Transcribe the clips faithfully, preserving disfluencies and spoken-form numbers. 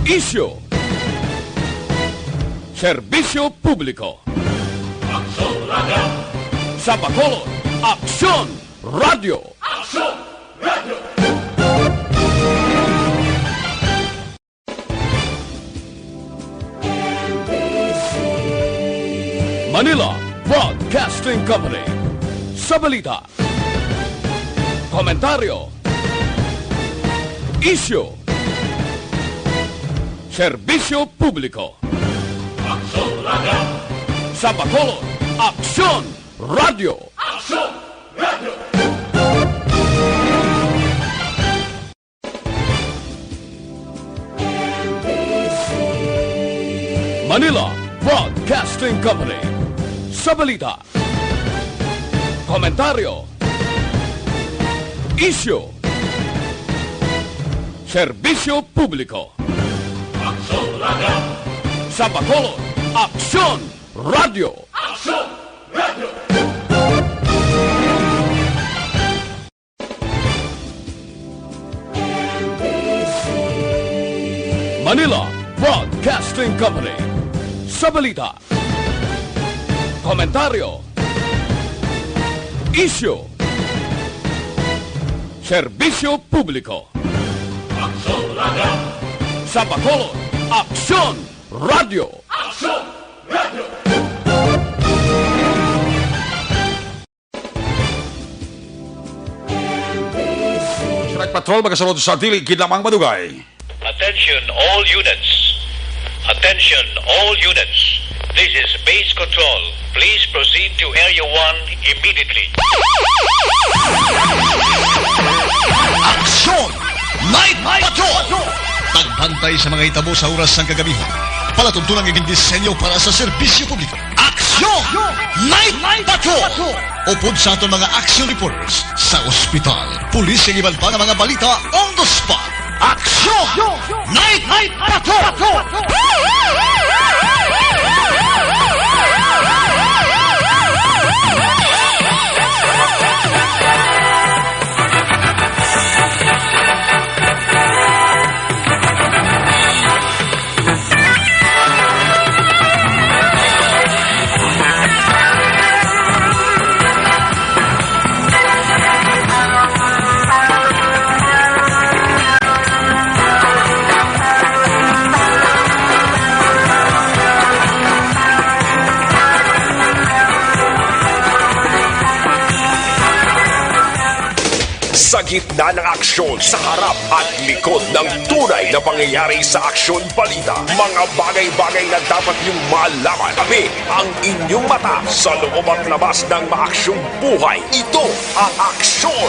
Isyu. Serbisyo publiko. Aksyon Radio. Sa Bacolod, Aksyon Radio. Aksyon Radio. Manila Broadcasting Company. Sa balita, komentaryo, isyu, serbisyo publiko. Aksyon Radio. Sa Bacolod, Aksyon Radio. Aksyon Radio. Manila Broadcasting Company. Sa balita, komentaryo, isyu, serbisyo publiko. Aksyon Radio. Sa Bacolod, Aksyon Radio. Aksyon Radio. Manila Broadcasting Company. Sa balita, komentaryo, isyu, serbisyo publiko. Aksyon Radio. Sa Bacolod, Aksyon Radio. Aksyon Radio. Strike Patrol, magasunod sa dili gid lamang madugay. Attention all units. Attention all units. This is Base Control. Please proceed to Area one immediately. Aksyon! Night Patrol! Pagbantay sa mga hitabo sa oras sang kagabihan. Palatuntunan nga gindisenyo para sa serbisyo publiko. Aksyon! Night Patrol! Upod sa aton mga action reporters sa ospital, pulis, kag iban pa nga mga balita on the spot. Aksyon! Night Patrol! Sa gitna ng aksyon, sa harap at likod ng tunay na pangyayari sa aksyon balita, mga bagay-bagay na dapat niyong malaman. Tabi ang inyong mata sa loob at labas ng maaksyong buhay. Ito ang Aksyon,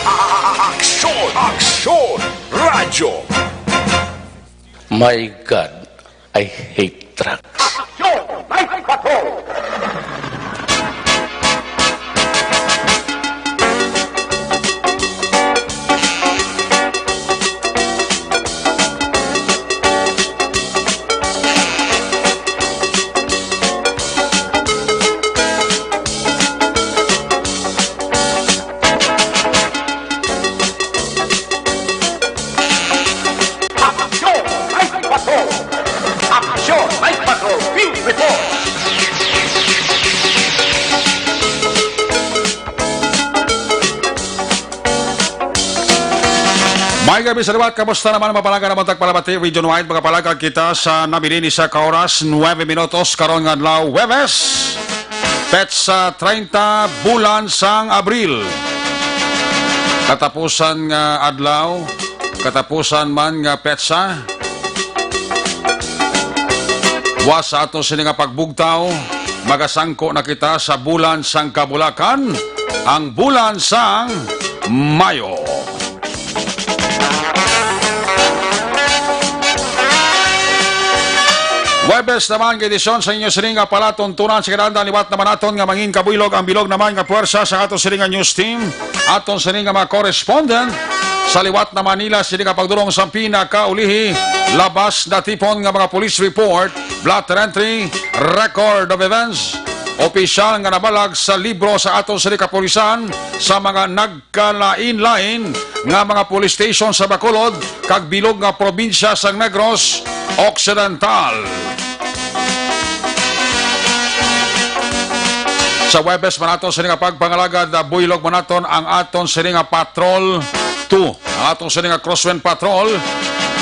Aksyon, Aksyon Radyo. My God, I hate trucks. Aksyon! Night Patrol! Aksyon! Night Patrol! Aksyon! Night Patrol! Field Report! May gabi sa liwat, kamusta naman ang mapalaga naman tagpalabati region-wide? Makapalaga kita sa nabilin ni sa ka oras, nuebe minutos, karon nga adlaw, Huwebes, petsa treinta, bulan sang Abril. Katapusan nga adlaw, katapusan man nga petsa. Buwas sa aton sini nga pagbugtaw, magasangko na kita sa bulan sang kabulakan, ang bulan sang Mayo. Huwebes naman nga edisyon sa inyo sini nga palatuntunan sa kinahanglan liwat naman naton nga mangin kabuylog ang bilog naman nga puwersa sa aton sini nga news team, aton sini nga mga correspondent sa liwat naman nila sini nga pagdurong sa pinakaulihi, labas natipon nga mga police report, blotter entry, record of events, opisyal nga nabalag sa libro sa aton sini kapulisan sa mga nag kalain-lain nga mga police station sa Bacolod kag bilog nga probinsya sang Negros, Occidental. Sa Huwebes man naton sini nga pagpangalagad, ah, buylog man naton ang aton sini nga Patrol two. Ang aton sini nga Crosswind Patrol,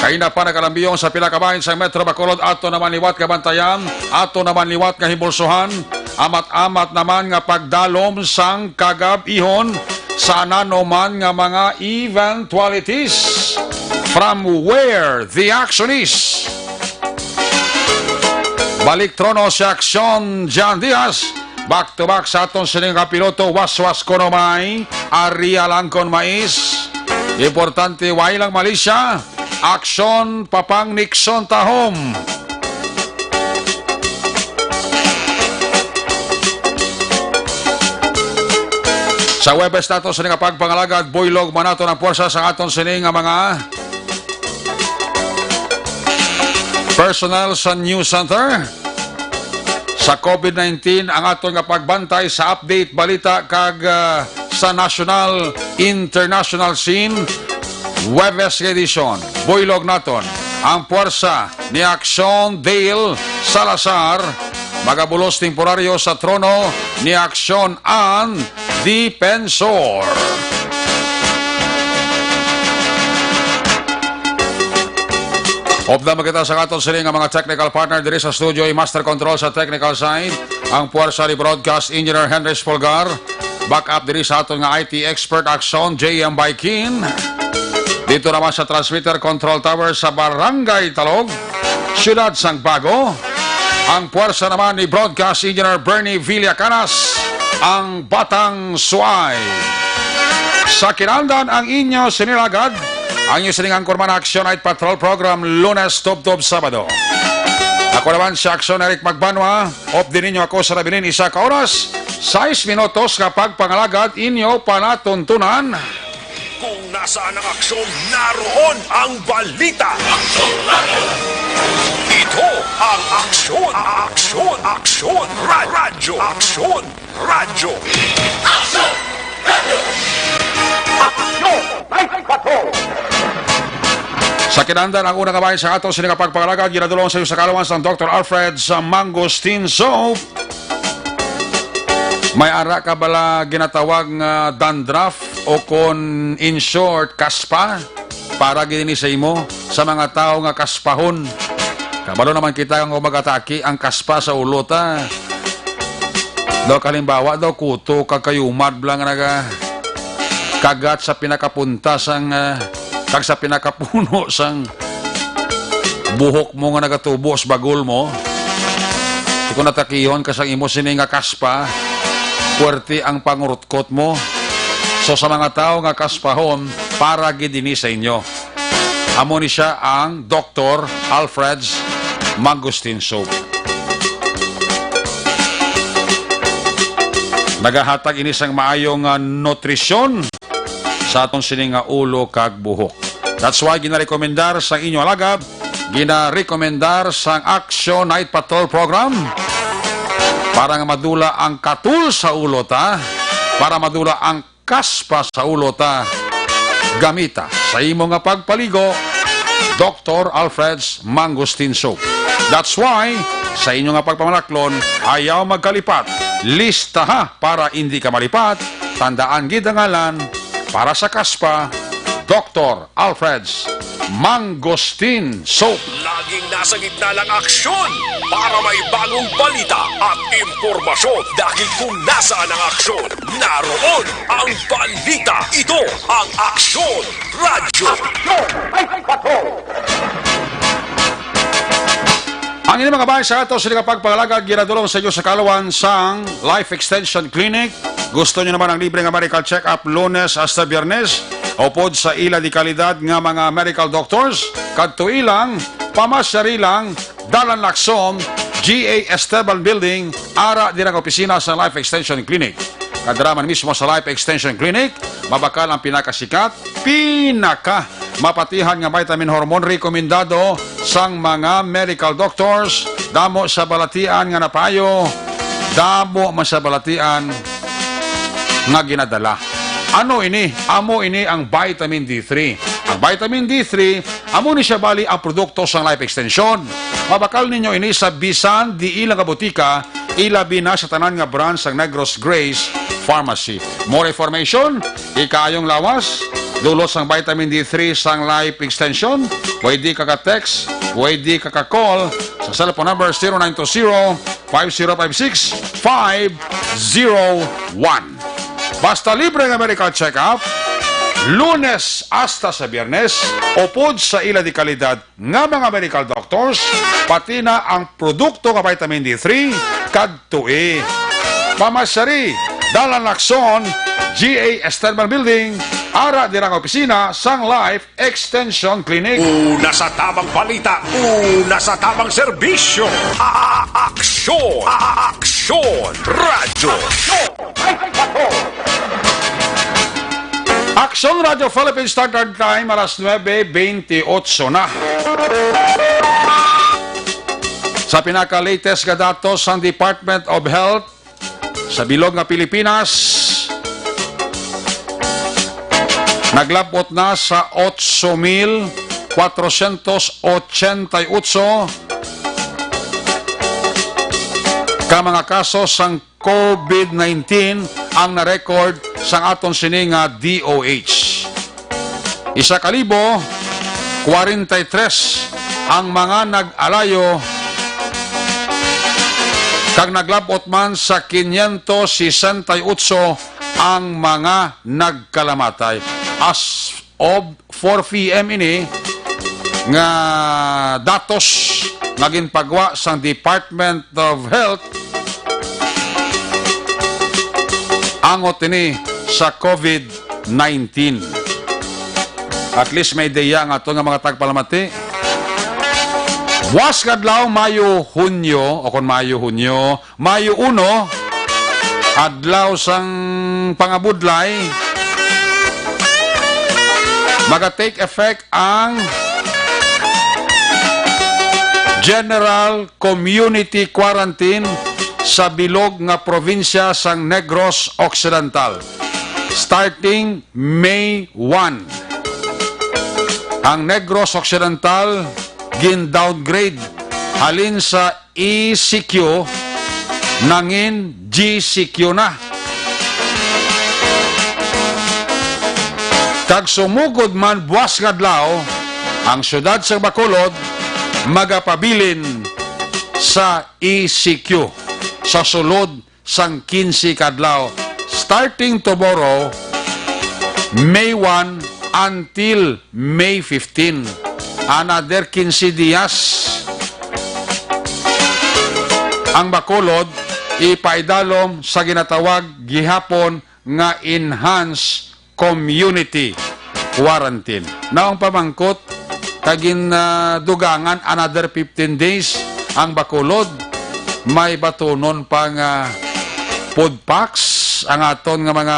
kaina pa nagalambiyon sa pila ka bahin sa Metro Bacolod, ato naman liwat nga bantayan, ato naman liwat nga himulsuhan, amat-amat naman nga pagdalom sang kagab-ihon sa nanuman nga mga eventualities. From where the action is. Balik trono si Aksyon Jan Diaz. Back to back sa aton sining kapiloto, waswas kuno may, aria lang kon mais. Importante, way lang malisya. Aksyon, papang Nixon tahom. Sa Huwebes nato sini nga pagpangalagad, buylog man nato ang puwersa sa aton sini nga mga personnel sa News Center. Sa COVID nineteen, ang aton nga pagbantay sa update, balita, kag, ah, sa national, international scene, Huwebes nga edisyon. Buylog naton ang puwersa ni Aksyon Dale Salazar, magabulos temporaryo sa trono ni Aksyon Ann Defensor. Updan man kita sa aton sini nga mga technical partner diri sa studio, i-master control sa technical side, ang puwersa ni Broadcast Engineer Henry Spolgar, backup diri sa aton nga I T expert Aksyon J M Baikin. Dito naman sa transmitter control tower sa Barangay Talog, Siyudad sang Bago, ang puwersa naman ni Broadcast Engineer Bernie Villacanas, ang Batang Suay. Sa kinandan ang inyo sinilagad, ang inyo sining angkorman, Action Night Patrol Program, Lunes tubtob Sabado. Ako naman si Action Eric Magbanwa, updi ninyo ako sa nabilin isa ka oras, sais minutos nga pagpangalagad inyo panatuntunan. Kung nasaan ang aksyon, naroon ang balita. Ito ang Aksyon, Aksyon, Aksyon, Ra-, Radyo, Aksyon, Radyo. Aksyon! Aksyon! Night Patrol! Sa kinandan ang una nga bahin sa ato sini nga pagpangalagad, ginadulong sa iyo sa kalawan sang Doktor Alfred sa Mangosteen Soap. May ara ka bala ginatawag nga dandruff o kon in short, kaspa? Para gid ini sa imo, sa mga tawo nga kaspahon. Kabalo naman kita nga mag-atake ang kaspa sa ulo ta. Daw kalimbawa daw kuto kag kayumad lang nga naga kagat sa pinakapunta sang, ah, kag sa pinakapuno sang buhok mo nga nagatubo sa bagol mo. Kung natakihon ka sang imo sini nga kaspa, puwerte ang pangurot kot mo. So, sa mga tawo nga kaspahon, para gid ini sa inyo. Amo ni sia ang Doktor Alfred's Mangosteen Soap. Nagahatag ini sang maayo nga nutrisyon sa aton sini nga ulo kag buhok. That's why ginarekomendar sa inyo alagad, ginarekomendar sang Action Night Patrol Program para nga madula ang katul sa ulo ta, para madula ang kaspa sa ulo ta. Gamita sa imo nga pagpaligo, Doktor Alfred's Mangosteen Soap. That's why, sa inyo nga pagpamalaklon, ayaw magkalipat. Listaha para indi ka malipat. Tandaan gid ang ngalan para sa kaspa, Doktor Alfred's Mangosteen Soap. Laging nasa gitna ng aksyon para may bagong balita at impormasyon. Dahil kung nasaan ang aksyon, naroon ang balita. Ito ang Aksyon Radyo. Aksyon! May patrol! Ang inyong mga bahin sa ato sini nga pagpangalagad ginadulong sa inyo sa kalawan sang Life Extension Clinic. Gusto nyo naman ang libre nga medical check-up Lunes hasta Biyernes? Upod sa ila di kalidad nga mga medical doctors, kadtoi lang, pamasyari lang, Dalan Lacson, G A Esteban Building, ara dira ang opisina sa Life Extension Clinic. Kadra man mismo sa Life Extension Clinic, mabakal ang pinakasikat, pinaka mapatihan nga vitamin hormone rekomendado sang mga medical doctors. Damo sa balatian nga napayo, damo man sa balatian nga ginadala. Ano ini? Amo ini ang vitamin D three. Vitamin D three, amo ni siya bali ang produkto sang Life Extension. Mabakal ninyo ini sa bisan diin lang nga butika, ilabi na sa tanan nga brand sang Negros Grace Pharmacy. More information, ikaayong lawas, dulot sang vitamin D three sang Life Extension, pwede ka ka-text, pwede ka ka-call sa cellphone number zero nine two zero, five zero five six, five zero one. Basta libre nga medical check-up, Lunes hasta sa Biyernes, upod sa ila di kalidad nga mga medical doctors, pati na ang produkto nga vitamin D three, kadtoi. Pamasyari, Dalan Lacson, G A Estelman Building, ara dira nga opisina sang Life Extension Clinic. Una sa tamang balita, una sa tamang serbisyo. A-, a-, aksyon, a-, a-, aksyon, radyo. Aksyon Radyo Philippine Standard Time, alas nuebe beintiotso na. Sa pinaka-latest nga datos sang Department of Health, sa bilog nga Pilipinas, naglab-ot na sa otso mil kwatrosyentos otsenta y otso ka mga kaso sang COVID nineteen ang na-record sang aton sini nga D O H. Isa ka libo, kwarenta y tres ang mga nag-alayo, kag naglab-ot man sa kinyentos sesenta y otso ang mga nagkalamatay. As of four P M ini nga datos nga ginpagwa sang Department of Health angot ini sa COVID nineteen. At least may ideya ang aton nga mga tagpalamati. Buwas nga adlaw, Mayo, Hunyo, o kon Mayo, Hunyo, Mayo uno, adlaw sang pangabudlay, maga-take effect ang general community quarantine sa bilog nga probinsya sang Negros Occidental, starting May one. Ang Negros Occidental gin-downgrade halin sa E C Q nangin G C Q na. Kag sumugod man buwas nga adlaw, ang siyudad sa Bacolod magapabilin sa E C Q sa sulod sang quince ka adlaw, starting tomorrow, May one, until May fifteen. Another quince dias. Ang Bacolod ipaidalom sa ginatawag gihapon nga enhanced community quarantine. Naong pamangkot, kag gin, ah, dugangan another fifteen days ang Bacolod. May batunon pa nga food packs ang aton nga mga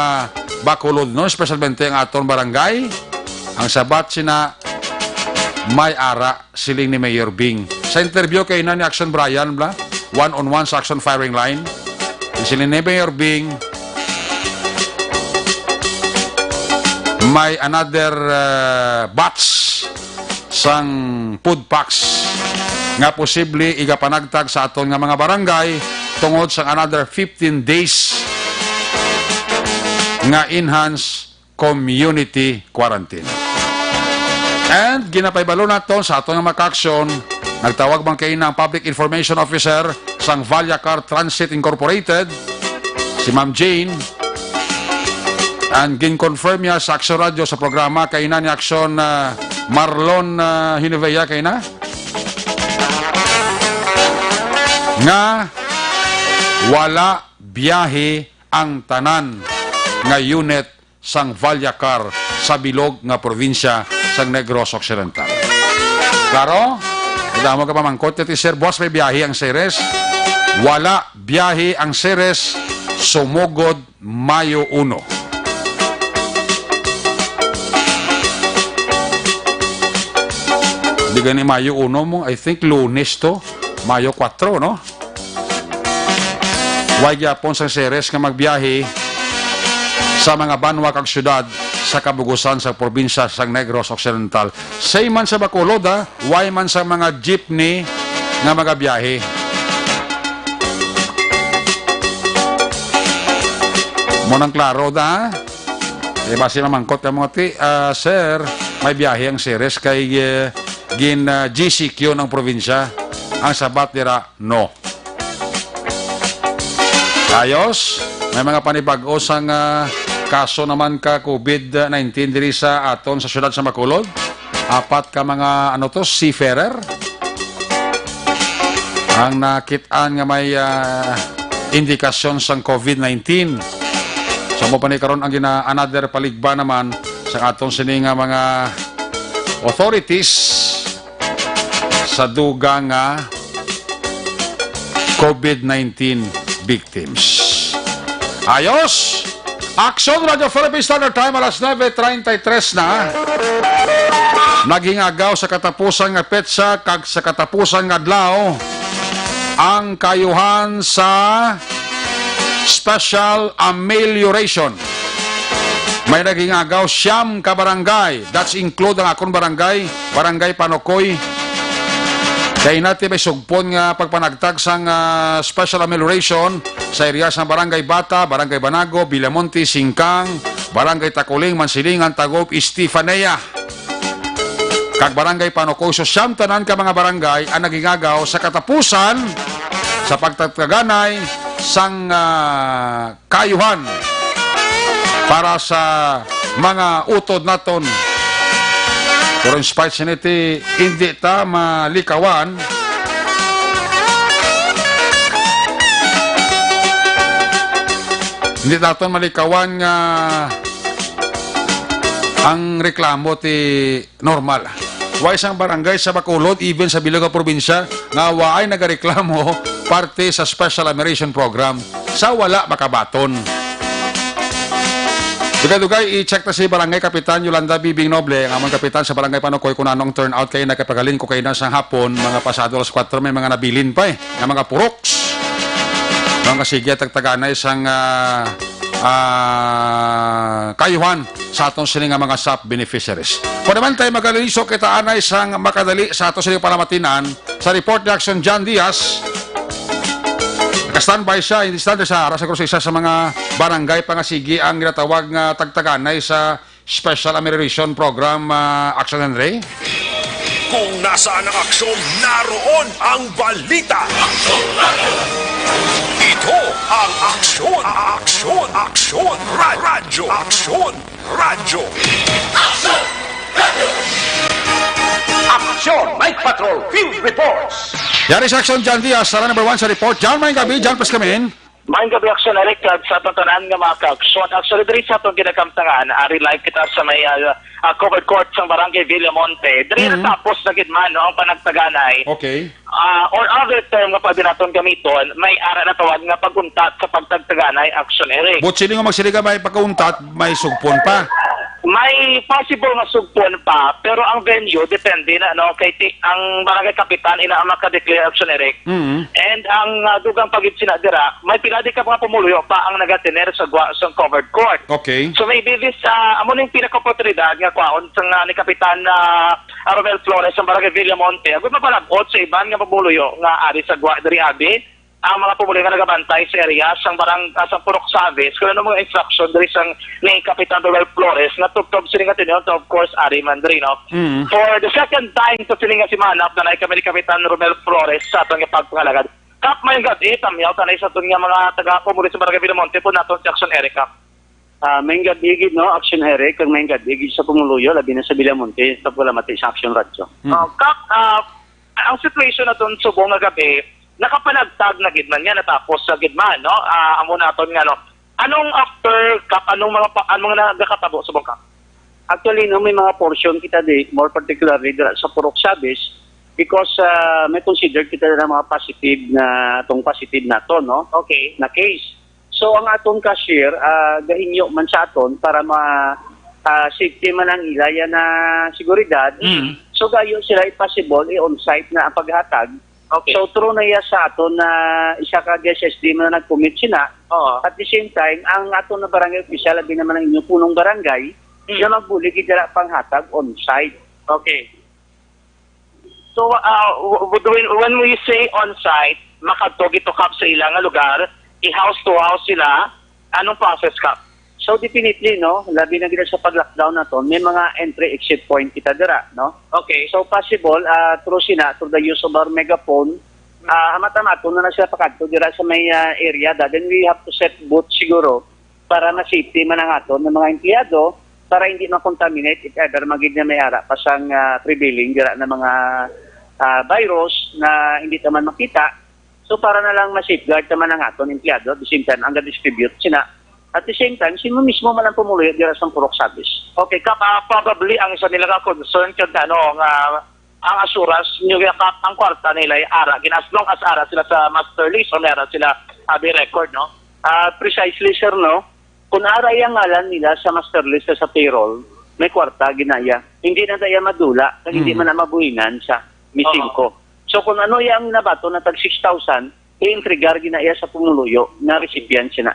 Bacolod, no? Especialmente ang aton barangay. Ang sabat sina may ara, siling ni Mayor Bing. Sa interview kay na ni Action Brian, bla, one on one sa Action Firing Line, siling ni Mayor Bing, may another, uh, batch sang food packs nga posible igapanagtag sa aton nga mga barangay tungod sang another fifteen days nga enhanced community quarantine. And ginapahibalo naton sa aton nga mga kaaksyon, nagtawag man kaina ang Public Information Officer sang Valyacar Transit Incorporated, si Ma'am Jane, and gin-confirm niya sa Aksyon Radio sa programa kaina ni Aksyon, ah, Marlon, ah, Hinivea kaina, nga wala biyahe ang tanan nga unit sang Valyacar sa bilog nga probinsya sang Negros Occidental. Klaro? Madamo ka pamangkot, ti Sir, buwas may biyahe ang Ceres? Wala biyahe ang Ceres sumugod Mayo uno. Di gani Mayo uno mo, I think Lunes to. Mayo kwatro, no? Way gyapon sang Ceres nga magbiyahe sa mga banwa kag syudad sa kabugusan sa probinsya sang Negros Occidental. Same man sa Bacolod, ha? Way man sa mga jeepney nga magabiyahe. Mo nang klaro na, ha? Eh, basi mamangkot ka mo, ti, ah, "Sir, may biyahe ang Ceres kay, eh, gin, ah, G C Q ng probinsya." Ang sabat dira, "No." Ayos, may mga panibag-o sang, ah, kaso naman ka covid nineteen diri sa aton sa siyudad sa Bacolod. Apat ka mga, ano to, seafarer ang nakit-an nga may, ah, indikasyon sang covid nineteen. So, mo pa ni karon ang gina-, another paligba naman sa aton sini nga mga authorities sa dugang nga covid nineteen victims. Ayos! Aksyon Radyo Philippine Standard Time, alas nuebe treinta y tres na. Naging agaw sa katapusan nga petsa kag sa katapusan nga adlaw ang kayuhan sa special amelioration. May naging agaw siyam ka barangay. That's include ang akon barangay, Barangay Panokoy. Kay nati may sugpon nga pagpanagtag sang, ah, special amelioration sa area sang Barangay Bata, Barangay Banago, Villamonte, Singkang, Barangay Takuling, Mansilingan, Tagob, Estefanea, kag Barangay Panokoy. So, siyam tanan ka mga barangay ang nagingagaw sa katapusan sa pagtataganay sang, ah, kayuhan para sa mga utod naton. Pero in spite sa niti, hindi ta malikawan. Hindi naton malikawan nga ang reklamo ti normal. Way sang barangay sa Bacolod, even sa bilog nga probinsya, nga waay nagareklamo parte sa special amelioration program sa wala makabaton. Dugay-dugay, i-check ta si Barangay Kapitan Yolanda Bibing Noble, ang among kapitan sa Barangay Panokoy, kung ano ang turnout kay nagkapagalin ko kay na sang hapon, mga pasado alas kwatro, may mga nabilin pa eh, nga mga puroks. Mga sige, tagtaganay sang, ah, ah, kayuhan sa aton sini nga mga sap beneficiaries. Kung naman tayo magaliso kita anay sang makadali sa aton sini palamatinan, sa report ni Action John Diaz, naka-standby siya, hindi standby sa ara, siguro sa isa sa mga barangay pa nga sige ang ginatawag nga tagtaganay sa special amelioration program, ah, Action Henry. Kung nasaan ang aksyon, naroon ang balita. Ito ang Aksyon, Aksyon, Aksyon, Ra-, Radyo, Aksyon, Radyo. Aksyon, Night Patrol, Field Reports. Yari sa Aksyon, John Diaz, sara number one sa report. John, may gabi, John, please come in. Maayong gabi, Aksyon Eric, kag sa aton tanan nga mga ka-aksyon. Actually, diri sa atong ginakamtangan, ari live kita sa may, ah, ah, covered court sa Barangay Villamonte. Diri Mhm. natapos na gid man, no, ang panagtaganay. Okay. Ah, or other term nga pwede naton gamiton, may ara na tawag nga pag-untat sa pagtagtaganay, Aksyon Eric. But sino nga magsiling nga may pag-untat, may sugpon pa? May possible nga sugpon pa, pero ang venue, depende na, no, kay ti-, ang barangay kapitan, ina ang maka-declare, Aksyon Eric. Mhm. And ang, ah, dugang pagid sina dira, may pila di ka mga pumuluyo pa ang nagatener sa gwa sa covered court. Okay. So maybe this, ah, amo ning pinaka-oportunidad nga kwaon sa nga ni Kapitan, ah, Romel Flores sa Barangay Villamonte. Agud mapalab-ot sa iban nga pumuluyo nga ari sa gwa diri abi ang mga pumuluyo nga nagabantay sa area sang barang, ah, sa Purok Saves, kung ano mga instruction diri sang ni Kapitan Romel Flores nga tubtob sini nga tinyon, of course, ari man diri, no? Mm. For the second time sa sini nga semana, nanay kami ni Kapitan Romel Flores sa aton nga pagpangalagad. Kap, maayong gabi, tamyaw tanay sa aton nga mga taga-pumuluyo sa Barangay Villamonte po naton si Action Eric, Kap. Ah, maayong gabi gid, no, Action Eric, kag maayong gabi gid sa pumuluyo, labi na sa Villamonte, sa paglamati sa Action Radyo. Hmm. Oh, Kap, ah, ang situation naton subong nga gabi, nakapanagtag na gid man nga natapos sa gid man, no? Ah, amo naton nga, no? Anong after, Kap? Anong mga pa-, anong nagakatabo subong, Kap? Actually, no, may mga portion kita di, more particularly dira sa Purok Sabis, because, ah, may consider kita na mga positive na, atong positive nato, no? Okay. Na case. So, ang aton cashier, ah, gahinyo man sa aton para ma-, ah, safety man ang ilaya na seguridad. Mm. So, gayo sila i-possible, i-on-site na ang paghatag. Okay. So, true na iya sa aton na isa ka S S D man na nag-commit sina. Oo. At the same time, ang aton na barangay official, abi naman ang inyong punong barangay, Hmm. Nga magbulig gid dira panghatag on-site. Okay. So, uh, w- w- when, when we say on-site, makadto gid to, Kap, sa ila nga lugar, i-house to house sila, anong process, Kap? So, definitely, no, labi na gid sa pag-lockdown naton, may mga entry-exit point kita dira, no? Okay. So, possible, ah, through sina, through the use of our megaphone, ah, hamat-hamaton na na sila pakadto dira sa may, ah, area da. Then we have to set booth siguro para ma-safety man ang aton nga mga empleyado, para hindi ma-contaminate if ever magid nga may ara pa sang, ah, prevailing dira na mga, ah, virus na hindi ta man makita. So, para na lang ma-safeguard naman ang aton empleyado, at the same time, ang ga-distribute sina. At the same time, sino mismo man ang pumuluyo dira sa Purok Sabis. Okay, Kap, ah, probably ang isa nila ka concern kag ano, nga ang assurance nyo, Kap, ang kwarta nila ay ara gid, as long as ara sila sa master list o may ara sila abi record, no? Ah, precisely, sir, no? Kung ara ang ngalan nila sa master list sa payroll, may kwarta ginaya. Hindi na tayo madula, kag hindi Hmm. man na mabuhinan sa mising Oo. ko. So, kung ano yung nabato na tag six thousand, i-entregar ginaya sa pumuluyo na recipient sina.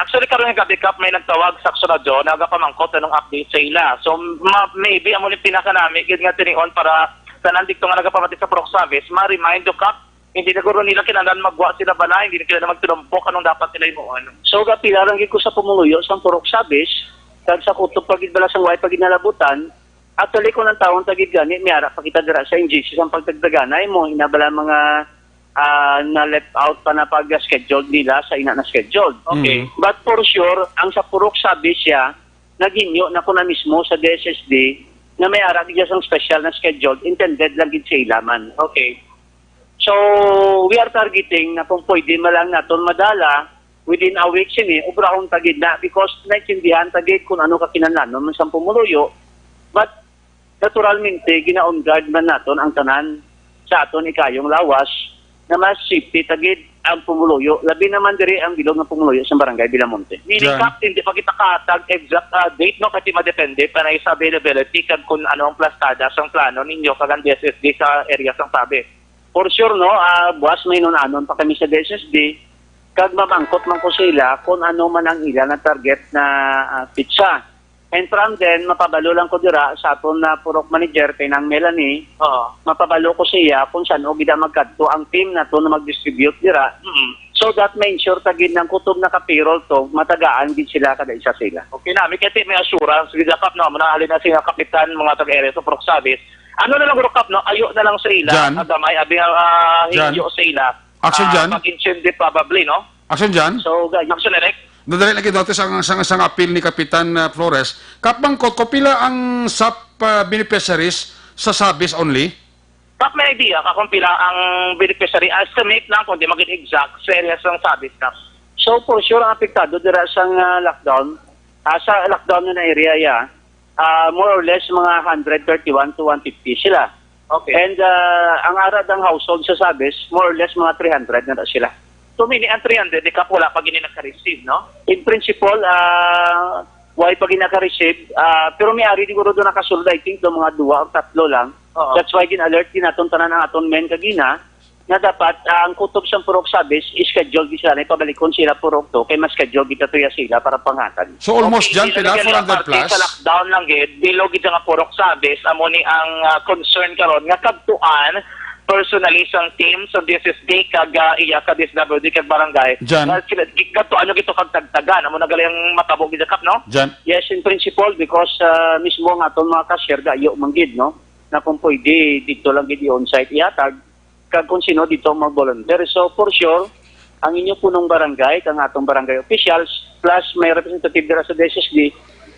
Actually, karon nga gabi, Kap, may nagtawag sa Aksyon Radio, nagapamangkot anong update sa ila. So, ma- maybe amo ni pinakanami gid nga tinion para sa nandito nga nagapamati sa Purok Sabis, ma-remind you, Kap, hindi na guro nila kinahanglan magwa sila bala, hindi na kinahanglan magtulumpok anong dapat nila himuon. So, gapila lang gid ko sa pumuluyo sang Purok Sabis, kag sa kutob pa gid bala sang way pa gid nalabutan. Actually, kung ang tawon ta gid gani, may ara pa kita dira sa N G C sang pagtagdaganay mo, ina bala mga, ah, na-left out pa na pag-schedule nila sa ina na scheduled. Okay. Mm. But for sure, ang sa Purok Sabis siya, naghinyo na ko na mismo sa D S S D na may ara gid sang special na schedule, intended lang gid sa ila man. Okay. So, we are targeting na kung pwede man lang naton madala within a week sini, obrahon ta gid na because naintindihan ta gid kung ano kakinahanglanon man sang pumuluyo. But naturalmente, gina-on guard man naton ang tanan sa aton ikayong lawas na mas safety ta gid ang pumuluyo, labi naman diri ang bilog nga pumuluyo sa Barangay Villamonte. Meaning, Jan. Kap, hindi pa kita kahatag exact, ah, date, no? Kasi madepende pa na sa availability kag kung ano ang plastada sang plano ninyo kag ang D S S D sa area sang Sabis. For sure, no, ah, buwas may nun-anon pa kami sa D S S D, kag mamangkot man ko sa ila kung ano man ang ila nga target na, ah, pitsa. And from then, mapabalo lang ko dira sa aton na purok manager kay Nang Melanie. Oo. Mapabalo ko siya kung saan o gid magkadto ang team nato na mag-distribute dira. Mm. So that ma-ensure ta gid nang kutob na ka-payroll to, matagaan gid sila kada isa sa ila. Okay na, may kasi may assurance gid, Kap, no, amo na halin na sila kapitan, mga taga-area sa Purok Sabis. Ano na lang, Kap, no, ayo na lang sa ila, Jan. Ah, gamay, abi, ah, Jan. Hinyo sa ila. Action, ah, Jan. Mag-intindi probably, no? Action, Jan. So, ga- Action, Eric. Nadali lagi daw sa, sa, sa apil ni Kapitan, ah, Flores. Kap, mangkot ko, pila ang sap, ah, beneficiaries sa Sabis only? Kap, may idea ka kung pila ang beneficiary? Estimate lang kung di maging exact sa area sang Sabis, Kap. So, for sure, ang apektado dira sang, ah, lockdown, ah, sa lockdown na area, ya, ah, more or less mga hundred thirty-one to one fifty sila. Okay. And, ah, ang ara dang household sa Sabis, more or less mga three hundred na, na sila. So, meaning ang three hundred, di, Kap, wala pa gini naka-receive, no? In principle, ah, why pa gini naka-receive? Ah, pero may ari siguro doon nakasulod, I think, do mga duwa o tatlo lang. Oo. That's why gin-alert din naton tanan ang aton men kagina na dapat, ah, ang kutob sang Purok Sabis, i-schedule gid sila na ipabalikon sila Purok to, kay mas schedule gid to ya sila para panghatag. So, almost Okay, dyan, di lang pila? Four hundred plus? Sa lockdown lang gid, bilog gid nga Purok Sabis, amo ni ang, ah, concern karon nga kadtuan, personally sang team sa D S S D kag, ah, iya ka D S W D kag barangay. Jan. Nga sila, gi-, kadtuan nyo gito kag tagtagan, amo na gali ang matabo gid, Kap, no? Jan. Yes, in principle, because, ah, mismo ang aton mga cashier, gayo man gid, no? Na kung pwede, dito lang gid i-on-site ihatag, kag kung sino dito ang mag-volunteer. So, for sure, ang inyo punong barangay, kang atong barangay officials, plus may representative dira sa D S S D,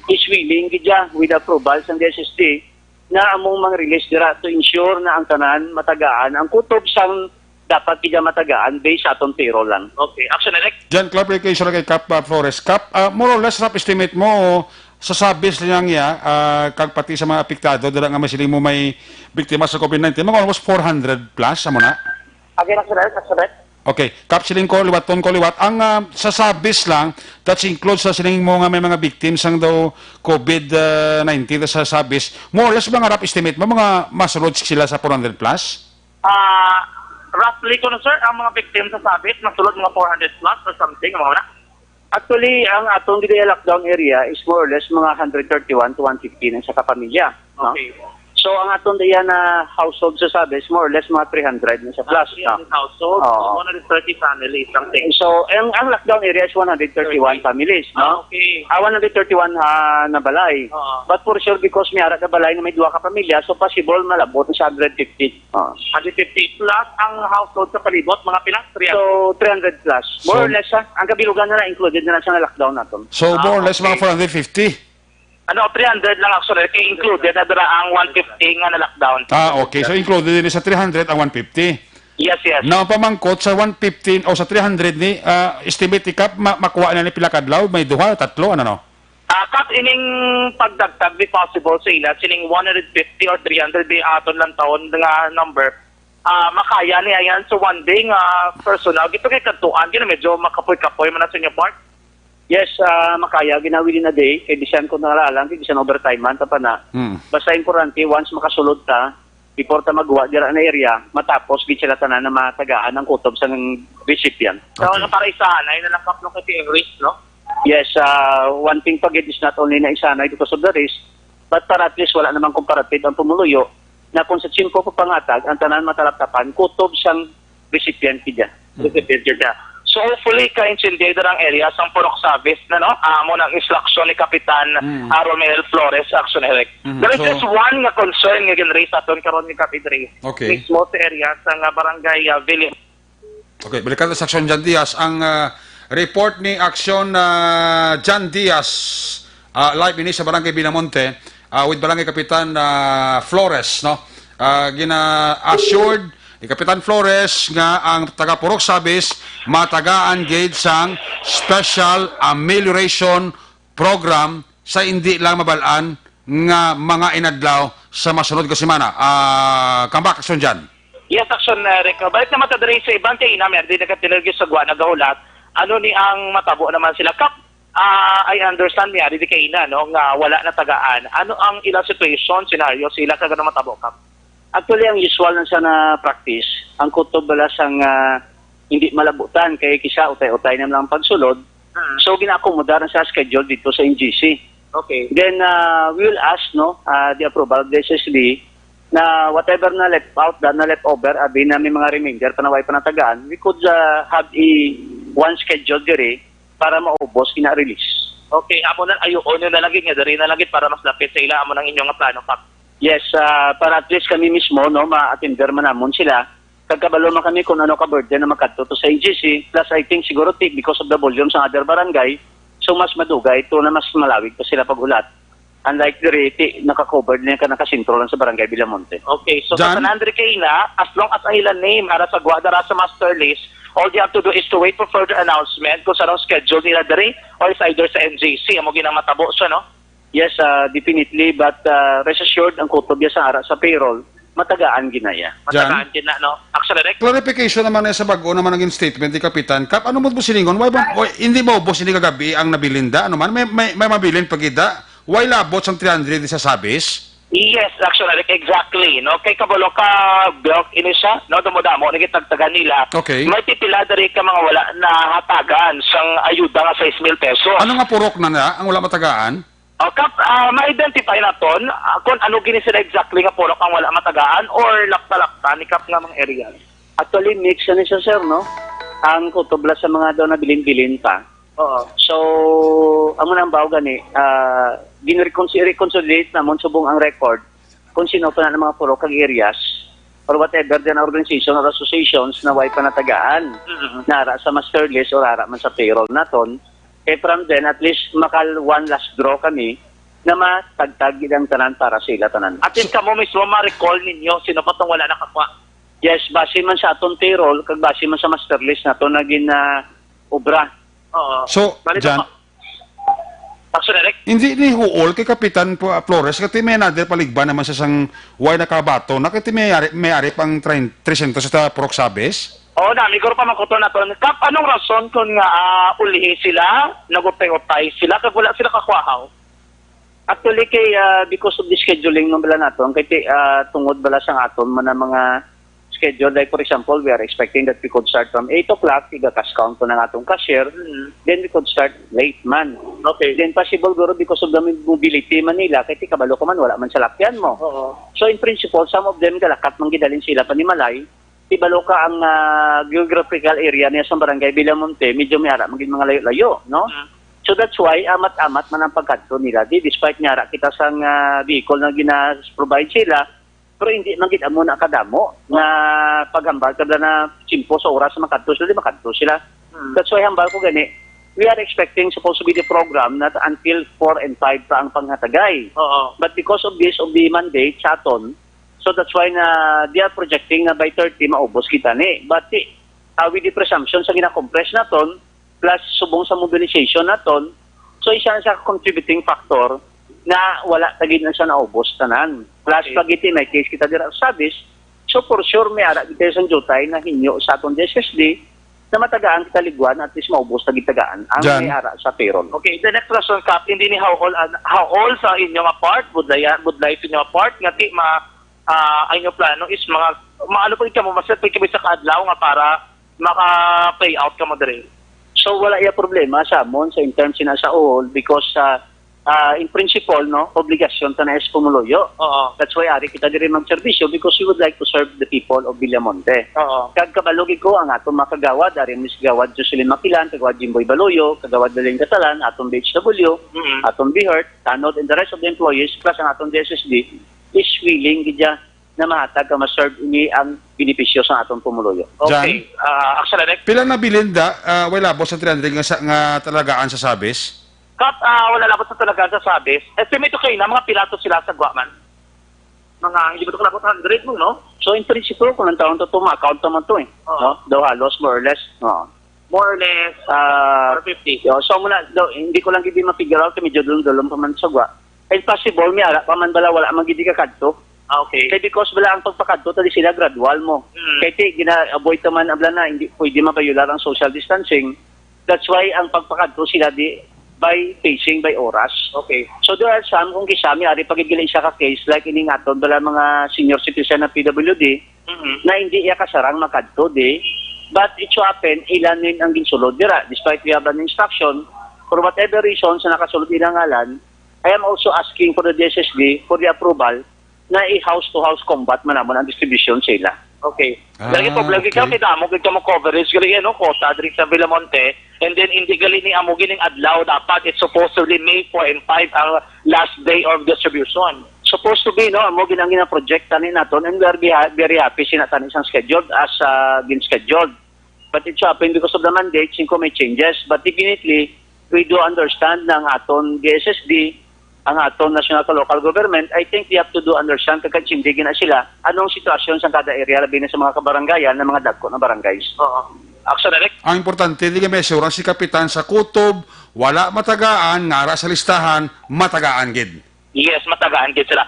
is willing gid siya with approval sa D S S D na among mang-release dira to ensure na ang tanan matagaan ang kutob sang dapat gid siya matagaan based sa aton payroll lang. Okay. Action, Eric. Jan, clarification lang kay Kap, ah, Flores. Kap, ah, more or less, rough estimate mo, sa Sabis lang niya, ah, kag pati sa mga apektado, dira nga may siling mo may biktima sa COVID nineteen, mga almost four hundred plus, amo na? Again, Action, Eric. Action, Eric. Okay. Kap, siling ko, liwaton ko, liwat. Ang, ah, sa Sabis lang, that includes sa siling mo nga may mga victims ang daw COVID, ah, nineteen sa Sabis, more or less, mga rough estimate mo, mga masulod sila sa four hundred plus? Ah, roughly ko na, sir, ang mga victims sa Sabis, masulod mga four hundred plus or something, mga wala. Actually, ang atong dili lockdown area is more or less mga one hundred thirty-one to one fifty na sa kapamilya, no? Okay. So, ang atong diyan na household sa Sabes, more or less mga three hundred na sa plus, Ah, no? Household, Oo. One hundred thirty families, something. So, ang, ang lockdown area is one hundred thirty-one Thirty. families, no? Ah, okay. Ah, one hundred thirty-one, ah, na balay. Oo. But for sure, because may ara na balay na may duha ka pamilya, so possible malabot sa hundred fifty. Oo. Hundred fifty plus ang household sa palibot, mga pila? Three hundred. So, three hundred plus. More So, or less, ha? Ang kabilugan na lang, included na lang sa lockdown naton. So, Ah, more or less, mga okay. four hundred fifty? Ano, three hundred lang actually. Kay included na dira ang one fifty nga na-lockdown. Ah, okay. So, included din sa three hundred ang one fifty. Yes, yes. Now, pamangkot sa one fifty o sa three hundred ni, ah, estimate ni Kap, ma-, makuha na ni pila kadlaw? May duha, tatlo, ano, no? Ah, Kap, ining pagdagdag ni possible sa ila, sining one hundred fifty or three hundred di aton lang taon nga number. Ah, makaya niya yan sa one day nga personal. Gito kay kadtuan, gina medyo makapoy-kapoy man na sa inyo part. Yes, ah, makaya gina within a day, kay bisan kung nangalalang, kay bisan overtime man, tapa na. Hmm. Basta importante, once makasulod ta, before ta magwa dira na area, matapos gid sila tanan na matagaan ang kutob sang recipient. So, Okay. na para isahanay na lang, Kap, no, kasi ang risk, no? Yes, ah, one thing pa gid is not only na isahanay because of the risk, but para at least wala namang comparative ang pumuluyo na kung sa tiyempo pa pangatag, ang tanan matalaptapan, kutob sang recipient gid ya. Recipient gid ya. So, hopefully, kaintindihan na ang area sang Purok Sabis na, no? Amo nang instruction ni Kapitan, Mm. ah, Romel Flores, Action Eric. Mm. There is So just one nga concern nga gin-raise aton karon ni Kap Idris. Okay. Mismo sa area sa nga barangay, ah, Villa. Okay, balikan sa Action Jan Diaz. Ang, ah, report ni Action, ah, Jan Diaz, ah, live ini sa Barangay Villamonte, ah, with Barangay Kapitan, ah, Flores, no? Ah, gina-assured ni Kapitan Flores nga ang taga Purok Sabis matagaan gid sang special amelioration program sa indi lang mabal-an nga mga inadlaw sa masunod nga semana. Ah, Kambak, Action Jan. Yes, Action, uh, Rick. Balik naman ta diri sa iban kay ina, may di nagkatilag sa gwa nagahulat. Ano ni ang matabo naman sila? Kap, ah, I understand, may ari di kay ina, no, nga wala na tagaan. Ano ang ilang situation, scenario, sila kag ano matabo, Kap? Actually, ang usual na sa na practice, ang kutob bala sang, ah, hindi malabutan kay kisa utay-utay na lang pagsulod. Mm. So, ginaakomodar na sa schedule dito sa N G C. Okay. Then, ah, we will ask, no, ah, the approval of the S S D na whatever na left out, na left over, abi na may mga remainder pa na way pa natagaan, we could, ah, have a one schedule diri para maubos, ina-release. Okay, amo na, ayuon nyo na lang gid nga diri na lang gid para mas lapit sa ila, amo nang inyo nga plano, Kap. Yes, ah, para at least kami mismo, no, ma-attender man namon sila. Kag kabalo man kami kung ano ka burden na makadto to sa N G C. Plus, I think siguro ti-, because of the volume sa other barangay, so mas madugay to na mas malawig pa sila pag-ulat. Unlike diri, ti-, naka-covered na ka, nakasentro lang sa Barangay Villamonte. Okay, so Jan? Sa tanan diri kay ina, as long as ang ilang name ara sa gwa dara sa master list, all they have to do is to wait for further announcement kung sa anong schedule nila diri or is either sa N G C, amo gid ang matabo siya, no? Yes, ah, definitely, but, ah, rest assured, ang kutob ya sa ara sa payroll, matagaan ginaya. Jan? Matagaan gid na, no? Actually, Rick? Clarification naman na sa bag-o naman ang statement ni Kapitan. Kap, ano mo po silingon? Why ba, why, hindi mo ubos, hindi kagabi ang nabilin da? Ano man? May, may, may mabilin pa gid da? Why labot sang three hundred sa Sabis? Yes, actually, Rick, exactly, no? Kay kabalo ka, Bilk, ini siya, no? Damo-damo, nagitagtagan nila. Okay. May pipila diri ka mga wala nahatagan sang ayuda nga sais mil pesos. Ano nga purok na na ang wala matagaan? O, Kap, ah, ma-identify naton, ah, kung ano gini sila exactly nga purok ang wala matagaan or lapta-lapta ni Kap nga mga area? Actually, mix na siya, sir, no? Ang kutob la sa mga daw nabilin-bilin pa. Oo. So, amo na ang bao gani, ah, ginreconsi-, reconsolidate namon subong ang record kung sino pa na ang mga purok kag areas or whatever din organization or associations na way pa natagaan Mm-mm. na ara sa master list or ara man sa payroll naton. Kay from then, at least makal one last draw kami na matagtag gid ang tanan para sa ila tanan. At least So kamo mismo ma-recall ninyo sino pa tong wala nakakuha. Yes, base man sa aton payroll kag base man sa master list nato na gin, ah, obra. Oo. So, Balik Jan, ako. Action, Eric? Hindi ni huol kay Kapitan Pu-, Flores, kati may another paligban naman sa sang way nakabato, na kati may ari, may ari pang train, three hundred sa Purok Sabes? Oo, na, migor pa man ko to na to. Kap, anong rason kung nga, ah, ulihi sila, nagutay-utay sila, kag wala sila kakuhaw? Actually, kay, ah, because of the scheduling ng bala nato, ang kay, ah, tungod bala sa aton man ang mga schedule. Like, for example, we are expecting that we could start from eight o'clock, iga-cash count ko ng atong cashier, Mm. then we could start late man. Okay. Then possible guro because of the mobility man nila, kay ti kabalo ka man, wala man salakyan mo. Oo. So in principle, some of them galakat man gidalin sila panimalay. Ti balo ka ang ah, geographical area niya sa barangay Villamonte, medyo may ara man gid mga layo-layo, no? Mm. So that's why amat-amat man ang pagkadto nila. Di despite nga ara kita sang ah, vehicle na gina-provide sila, pero hindi man gid amo na kadamo na paghambal kada na tiyempo sa oras na makadto sila, di makadto sila. Mm. That's why hambal ko gani, we are expecting supposed to be the program not until four and five pa ang panghatagay. Oo. But because of this, of the mandate sa aton, so that's why na they are projecting na by thirty maubos kita ni. But uh, with the presumption sa gina-compress naton, plus subong sa mobilization naton, so isa sa contributing factor na wala ta gid na siya naubos tanan. Plus Okay. pag iti may case kita dira sa Sabis, so for sure may ara kita sa jutay na hinyo sa aton D S S D na matagaan kita liguan, at least maubos ta gid tagaan ang Jan. may ara sa payroll. Okay, the next question, Kap, hindi ni how all, uh, how all sa inyo nga part, budlay, budlay sa inyo nga part, nga ti ma, ah, ang inyo plano is mga, maano pa kamo, mas pa kamo sa kaadlaw nga para maka-pay out kamo diri. So wala iya problema sa amon sa in terms sina sa all because sa ah, in principle, no, obligasyon ta na is pumuluyo. Oo. That's why ari kita diri magserbisyo because we would like to serve the people of Villamonte. Oo. Kag kabalo gid ko ang aton mga kagawad, ari Miss Gawad Jocelyn Makilan, kagawad Jimboy Baloyo, kagawad Daling Catalan, aton B H W, Mm. aton BHERT, Tanod, and the rest of the employees, plus ang aton D S S D, is willing gid siya na mahatag ka ma-serve ini ang benepisyo sa aton pumuluyo. Okay. Ah, Action Direct. Pila na bilin da, ah, way labot sa three hundred nga, sa, nga talagaan sa Sabis? Kap, ah, wala labot sa talagaan sa Sabis. Estimate ko kayo na mga pila to sila sa Guaman. Mga, hindi ba ito kalabot hundred mo, no? So in principle, kung ang taon to, to ma-account naman to eh. Oo. No? Daw halos, more or less. Oo. More or less, Ah, or fifty. Yo, so muna, daw, hindi ko lang gid mapigure out kay medyo dulom-dulom pa man sa gwa. And possible, may ara pa man bala, wala man gid ka kadto. Ah, okay. Kay because bala ang pagpakadto tali sila gradual mo. Mm. Kay ti gina-avoid ta man abla na hindi pwede mabayular ang social distancing. That's why ang pagpakadto sila di by pacing, by oras. Okay. So there are some kung kisami ari pagigili isa ka case like ining aton bala mga senior citizen na P W D Mhm. na hindi iya kasarang makadto di. But it so happen, ila nin ang ginsulod dira. Despite we have an instruction, for whatever reason sa nakasulod ilang ngalan, I am also asking for the D S S D for the approval na i-house-to-house combat man namon ang distribution sa ila. Okay. Ah, Lagi po, lagi ka okay. Kita mo, kita mo coverage, gali yan, no? Kota, diri sa Villamonte, and then hindi gali ni amo gining adlaw, dapat it's supposedly May four and five ang last day of distribution. Supposed to be, no, amo ginang gina-project tani naton, and we are beha- very happy sina tani sang scheduled as uh, been scheduled. But it's happened because of the mandate, singko may changes. But definitely, we do understand na ang aton D S S D, ang aton national kag local government, I think they have to do understand kag kaintindi na sila anong sitwasyon sa kada area, labi na sa mga kabarangayan, ng mga dagko na barangays. Oo. Action Direct. Ang importante, di nga may assurance si Kapitan sa kutob, wala matagaan, nga ara sa listahan, matagaan gid. Yes, matagaan gid sila.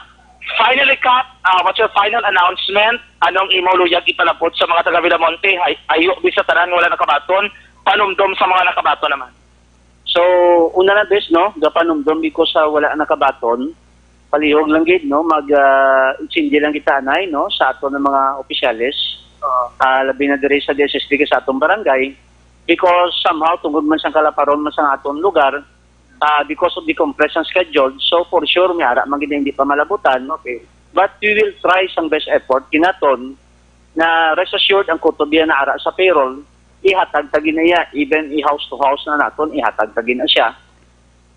Finally, Kap, ah, what's your final announcement? Anong imo luyag ipalabot sa mga taga Villamonte? Ay, ayo di sa tanan nga wala nakabaton, panumdom sa mga nakabaton naman. So, una na bes, no, gapanumdom ko sa wala nakabaton, palihog lang gid, no, mag ah, intindi lang kita anay, no, sa aton nga mga opisyales, Oo. ah, labi na diri sa D S S D kag sa atong barangay, because somehow tungod man sang kalaparon man sang aton lugar, ah, because of the compressed ang schedule, so for sure may ara man gid na hindi pa malabutan. Okay. But we will try sang best effort kinaton na rest assured ang kutob iya na ara sa payroll, ihatag ta gid na iya, even i-house to house na naton, ihatag ta gid na siya.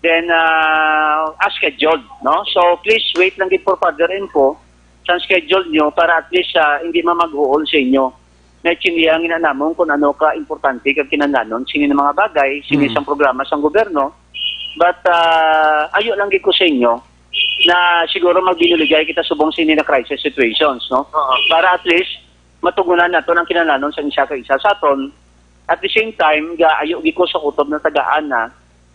Then, ah, as scheduled, no? So, please wait lang gid for further info sa schedule nyo para at least ah, hindi mamag-uol sa inyo. Naintindihan gid na namon kung ano ka importante kag kinahanglanon sini nga mga bagay, sini Mm. sang programa sang gobyerno. But ah, ayo lang gid ko sa inyo na siguro magbinuligay kita subong sini na crisis situations, no? Oo. Para at least matugunan naton ang kinahanglanon sa isa ka isa sa aton. At the same time, ga ayo gid ko sa kutob na tagaan na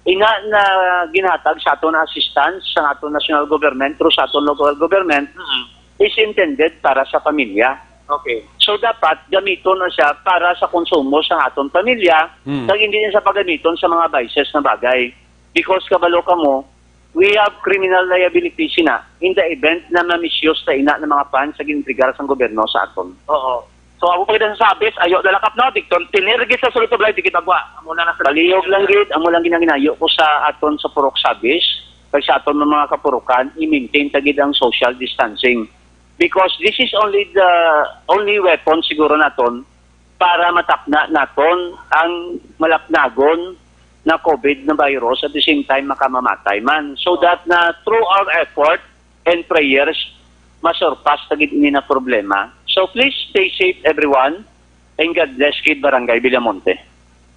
ina na ginhatag sa aton na assistance sa aton national government through sa aton local government Mm. is intended para sa pamilya. Okay. So dapat gamiton na siya para sa konsumo sa aton pamilya, Hmm. kag hindi na siya pagamiton sa mga vices na bagay. Because kabalo kamo, we have criminal liability sina in the event na ma-misuse ta ina ng mga funds sa ginentregar sang gobyerno sa aton. Oo. So, amo pa gid sa sabis, ayo na lang kap, no? Dikton, tinir gid sa sulod sa balay, di gid magwa. Amo na lang sa Palihog lang gid, amo lang gid ang ginayo ko sa aton sa Purok Sabis, kag sa aton mga kapurukan, i-maintain ta gid ang social distancing. Because this is only the only weapon siguro naton para matapna naton ang malapnagon na COVID na virus, at the same time makamamatay man. So that na through our effort and prayers, masurpass ta gid ini na problema. So please stay safe, everyone, and God bless gid Barangay Villamonte.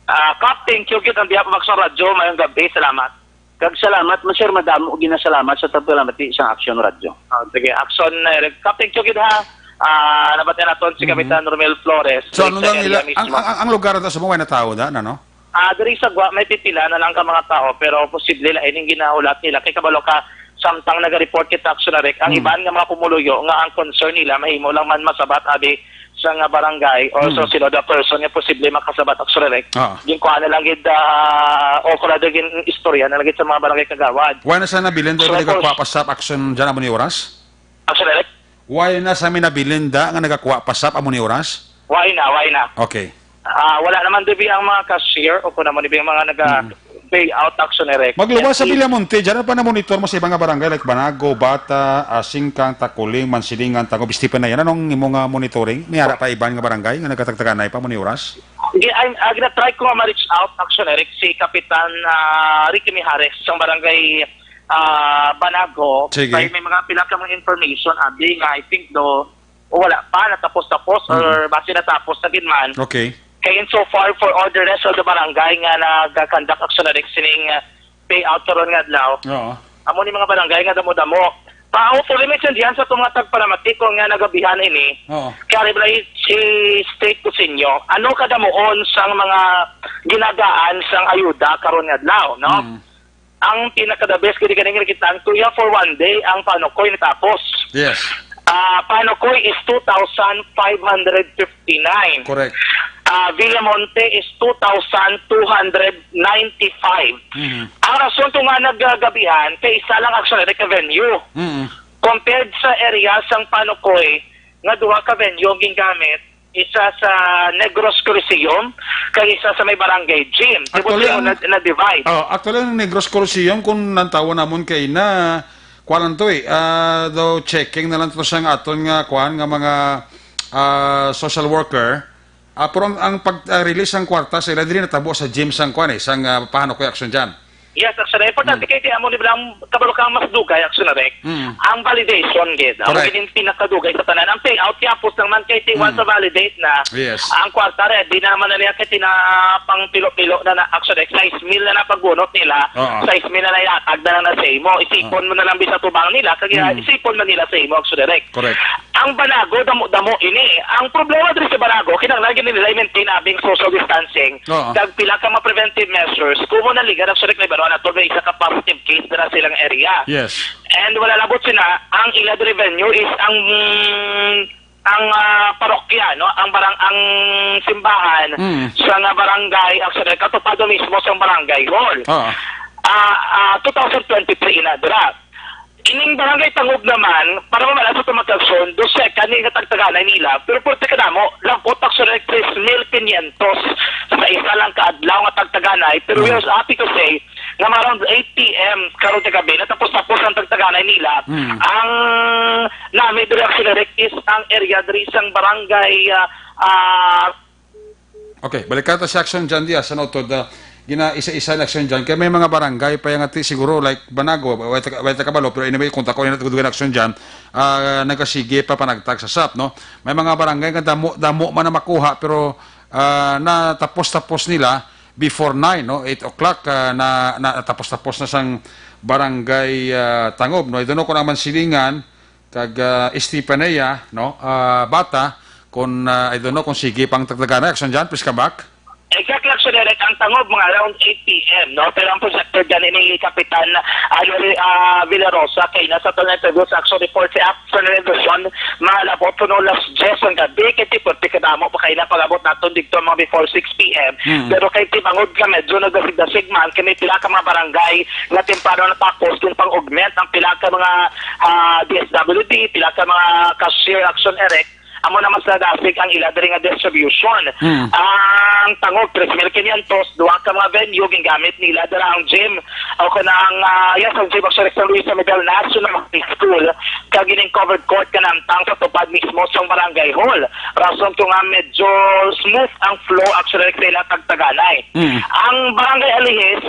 Ah, Kap, thank you gid ang behalf of Aksyon Radyo. Mayong gabi, salamat. Kag salamat man, sir, madamo ginasalamat sa pagpalamati sa Aksyon Radyo. Ah, sige, Aksyon, eh, Kap, thank you gid, ha. Ah, nabatian naton si Mhm. Kapitan Romel Flores, So, diri ano sa lang area nila, ang, mismo. ang, ang lugar na sa mga natawo na, ano? Ah, diri sa Gwa, may pipila na lang ka mga tao, pero posible la ining ginahulat nila. Kay kabalo ka, samtang naga-report kita, Aksyon Rek, ang Hmm. iban nga mga pumuluyo nga ang concern nila, mahimo lang man masabat abi sa nga barangay or sa Hmm. sino the person nga posible makasabat, Aksyon Rek. Ah. Ginkuha na lang gid, ah, o kung ano gin istorya na lang gid sa mga barangay kagawad. Why na sa nabilin daw So, nga of course, nagakuha pa sa action dyan amo ni oras? Aksyon Rek? Why na sa minabilin da nga nagakuha pa sa amo ni oras? Why na, why na? Okay. Ah, wala naman dibi ang mga cashier o kung naman dibi ang mga naga Mm. pay out, Aksyon Rek. Magluwas sa Yes, Villamonte, dyan pa na monitor mo sa ibang nga barangay like Banago, Bata, ah, Singkang, Takuling, Mansilingan, Tangub, Estefanía. Anong imo nga monitoring? May ara pa iban nga barangay nga nagkatagtaganay pa mo ni oras? Di, ay, ah, gina-try ko nga ma-reach out, Aksyon Rek, si Kapitan, ah, Ricky Mijares, sa barangay, ah, Banago. Sige. Kay may mga pila ka mga information, abi nga, I think, do, o wala pa, natapos-tapos, or Mm. basi natapos na gid man. Okay. Kay in so far for all the rest of the barangay nga nag-conduct, Aksyon Rek, sining, ah, payout karon nga adlaw. Oo. Amo ni mga barangay nga damo-damo. Pa, hopefully, may sindihan sa itong mga tagpalamati ko nga nagabihan ini. Oo. Kaya rin i-state ko sa inyo, ano kadamuon sang mga ginagaan sang ayuda karon nga adlaw, no? Mm. Ang pinaka-the best, kini ganing nakita ang tuya for one day, ang Panokoy natapos. Yes. Ah, Panokoy is two thousand five hundred fifty-nine. Correct. Ah, Villamonte is two thousand two hundred ninety-five. Mhm. Ang rason kung nga nagagabihan, kay isa lang actually ka venue. Mhm. Compared sa area sang Panokoy, nga duha ka venue ang gingamit, isa sa Negros Coliseum, kag isa sa may barangay gym. Di ba Actually, sila ang na, na-divide? Oh, actually, ang Negros Coliseum, kung nantawan namon kay na, kuwan lang to eh, ah, daw checking na lang to sang aton nga, kuwan, nga mga, ah, social worker. Ah, pero ang, ang pag, ah, release sang kwarta sa ila, dili natabo sa gym sang, kuwan eh, sang, ah, Pahano Koy Action Dyan. Yes, actually, importante Mm. kay ti amo ni bilang kabalo kang mas dugay, actually, Rek. Mm. Ang validation, gid. Ang Correct. Ining pinakadugay sa tanan. Ang payout, yapos lang man kay ti once Mm. validate na, Yes. ang kwarta, ready na naman na niya kay ti na pang pilo-pilo na, na, actually, Rek, sais mil na na pagbunot nila, Oo. sais mil na na ihatag na lang na sa imo. Isipon Oo. mo na lang bisa tubang nila, kag Mm. isipon man nila sa imo, actually, Rek. Correct. Ang Banago, damo-damo ini. Ang problema diri sa Banago, kinahanglan gid nila i-maintain abi ang social distancing. Oo. Kag pila ka mga preventive measures. Kung mo naligan ang surik na Banago, nato may isa ka positive case dira sa ilang area. Yes. And wala labot sina, ang ila revenue is ang, ang, ah, parokya, no? Ang barang-, ang simbahan Mm. sa nga barangay, ang sa katupado mismo sa barangay hall. Oo. Ah, ah, two thousand twenty-three ina dira. Ining barangay Tangub naman, para mamala sa tumatagson, do second ni nga tagtaganay nila, pero pwerte ka namo, labot actually tres mil quinientos sa isa lang ka adlaw nga tagtaganay, pero we Mm. are happy to say nga around eight P M karon kagabi, natapos-tapos ang tagtaganay nila. Mm. Ang nami diri actually is ang area diri sang barangay, ah, ah, Okay, balikan ta si Action Jan Diaz, ano, to the, gina-isa-isa na Action Jan. Kaya may mga barangay pa yung ati siguro, like, Banago, wala ta, wala ta kabalo, pero anyway, kung tako na natugdugan Action Jan, ah, nagasige pa panagtag sa sap, no? May mga barangay nga damo, damo man na makuha, pero, ah, natapos-tapos nila before nine, no? Eight o'clock, ah, na, na, natapos-tapos na sang barangay, ah, Tangob, no? I don't know kung ang Mansilingan, kag, ah, Estefanía, no? Ah, Bata, kung, ah, I don't know kung sige pang tagdagan na. Action Jan, please come back. Exactly, Action Direct, ang Tangob, mga around eight P M, no? Pero ang projector dyan ni Kapitan, ah, Yuri, ah, Villarosa, kay nasa to na interview sa Action Report si Action Revolution, mga labot ko no, alas diyes ang gabi, kay ti pwerte kadamo pa kayo na pag-abot naton dito mga before six P M. Mm. Pero kay ti bangod ka, medyo nagdasig-dasig man, kay may pila ka mga barangay nga temprano natapos kung pang-augment ang pila ka mga, ah, D S W D, pila ka mga cashier Action Direct, amo na mas nadasig ang ila diri nga distribution. Mm. Ang tangog, tres mil quinientos, duha ka mga venue, gingamit nila dira ang gym, o kanang, ah, yes, ang gym of San Luis San Miguel National High School, kag ining covered court kanamtang sa tupad mismo sang barangay hall. Rason ko nga medyo smooth ang flow, actually, sa ilang tagtaganay. Mm. Ang barangay Alihis,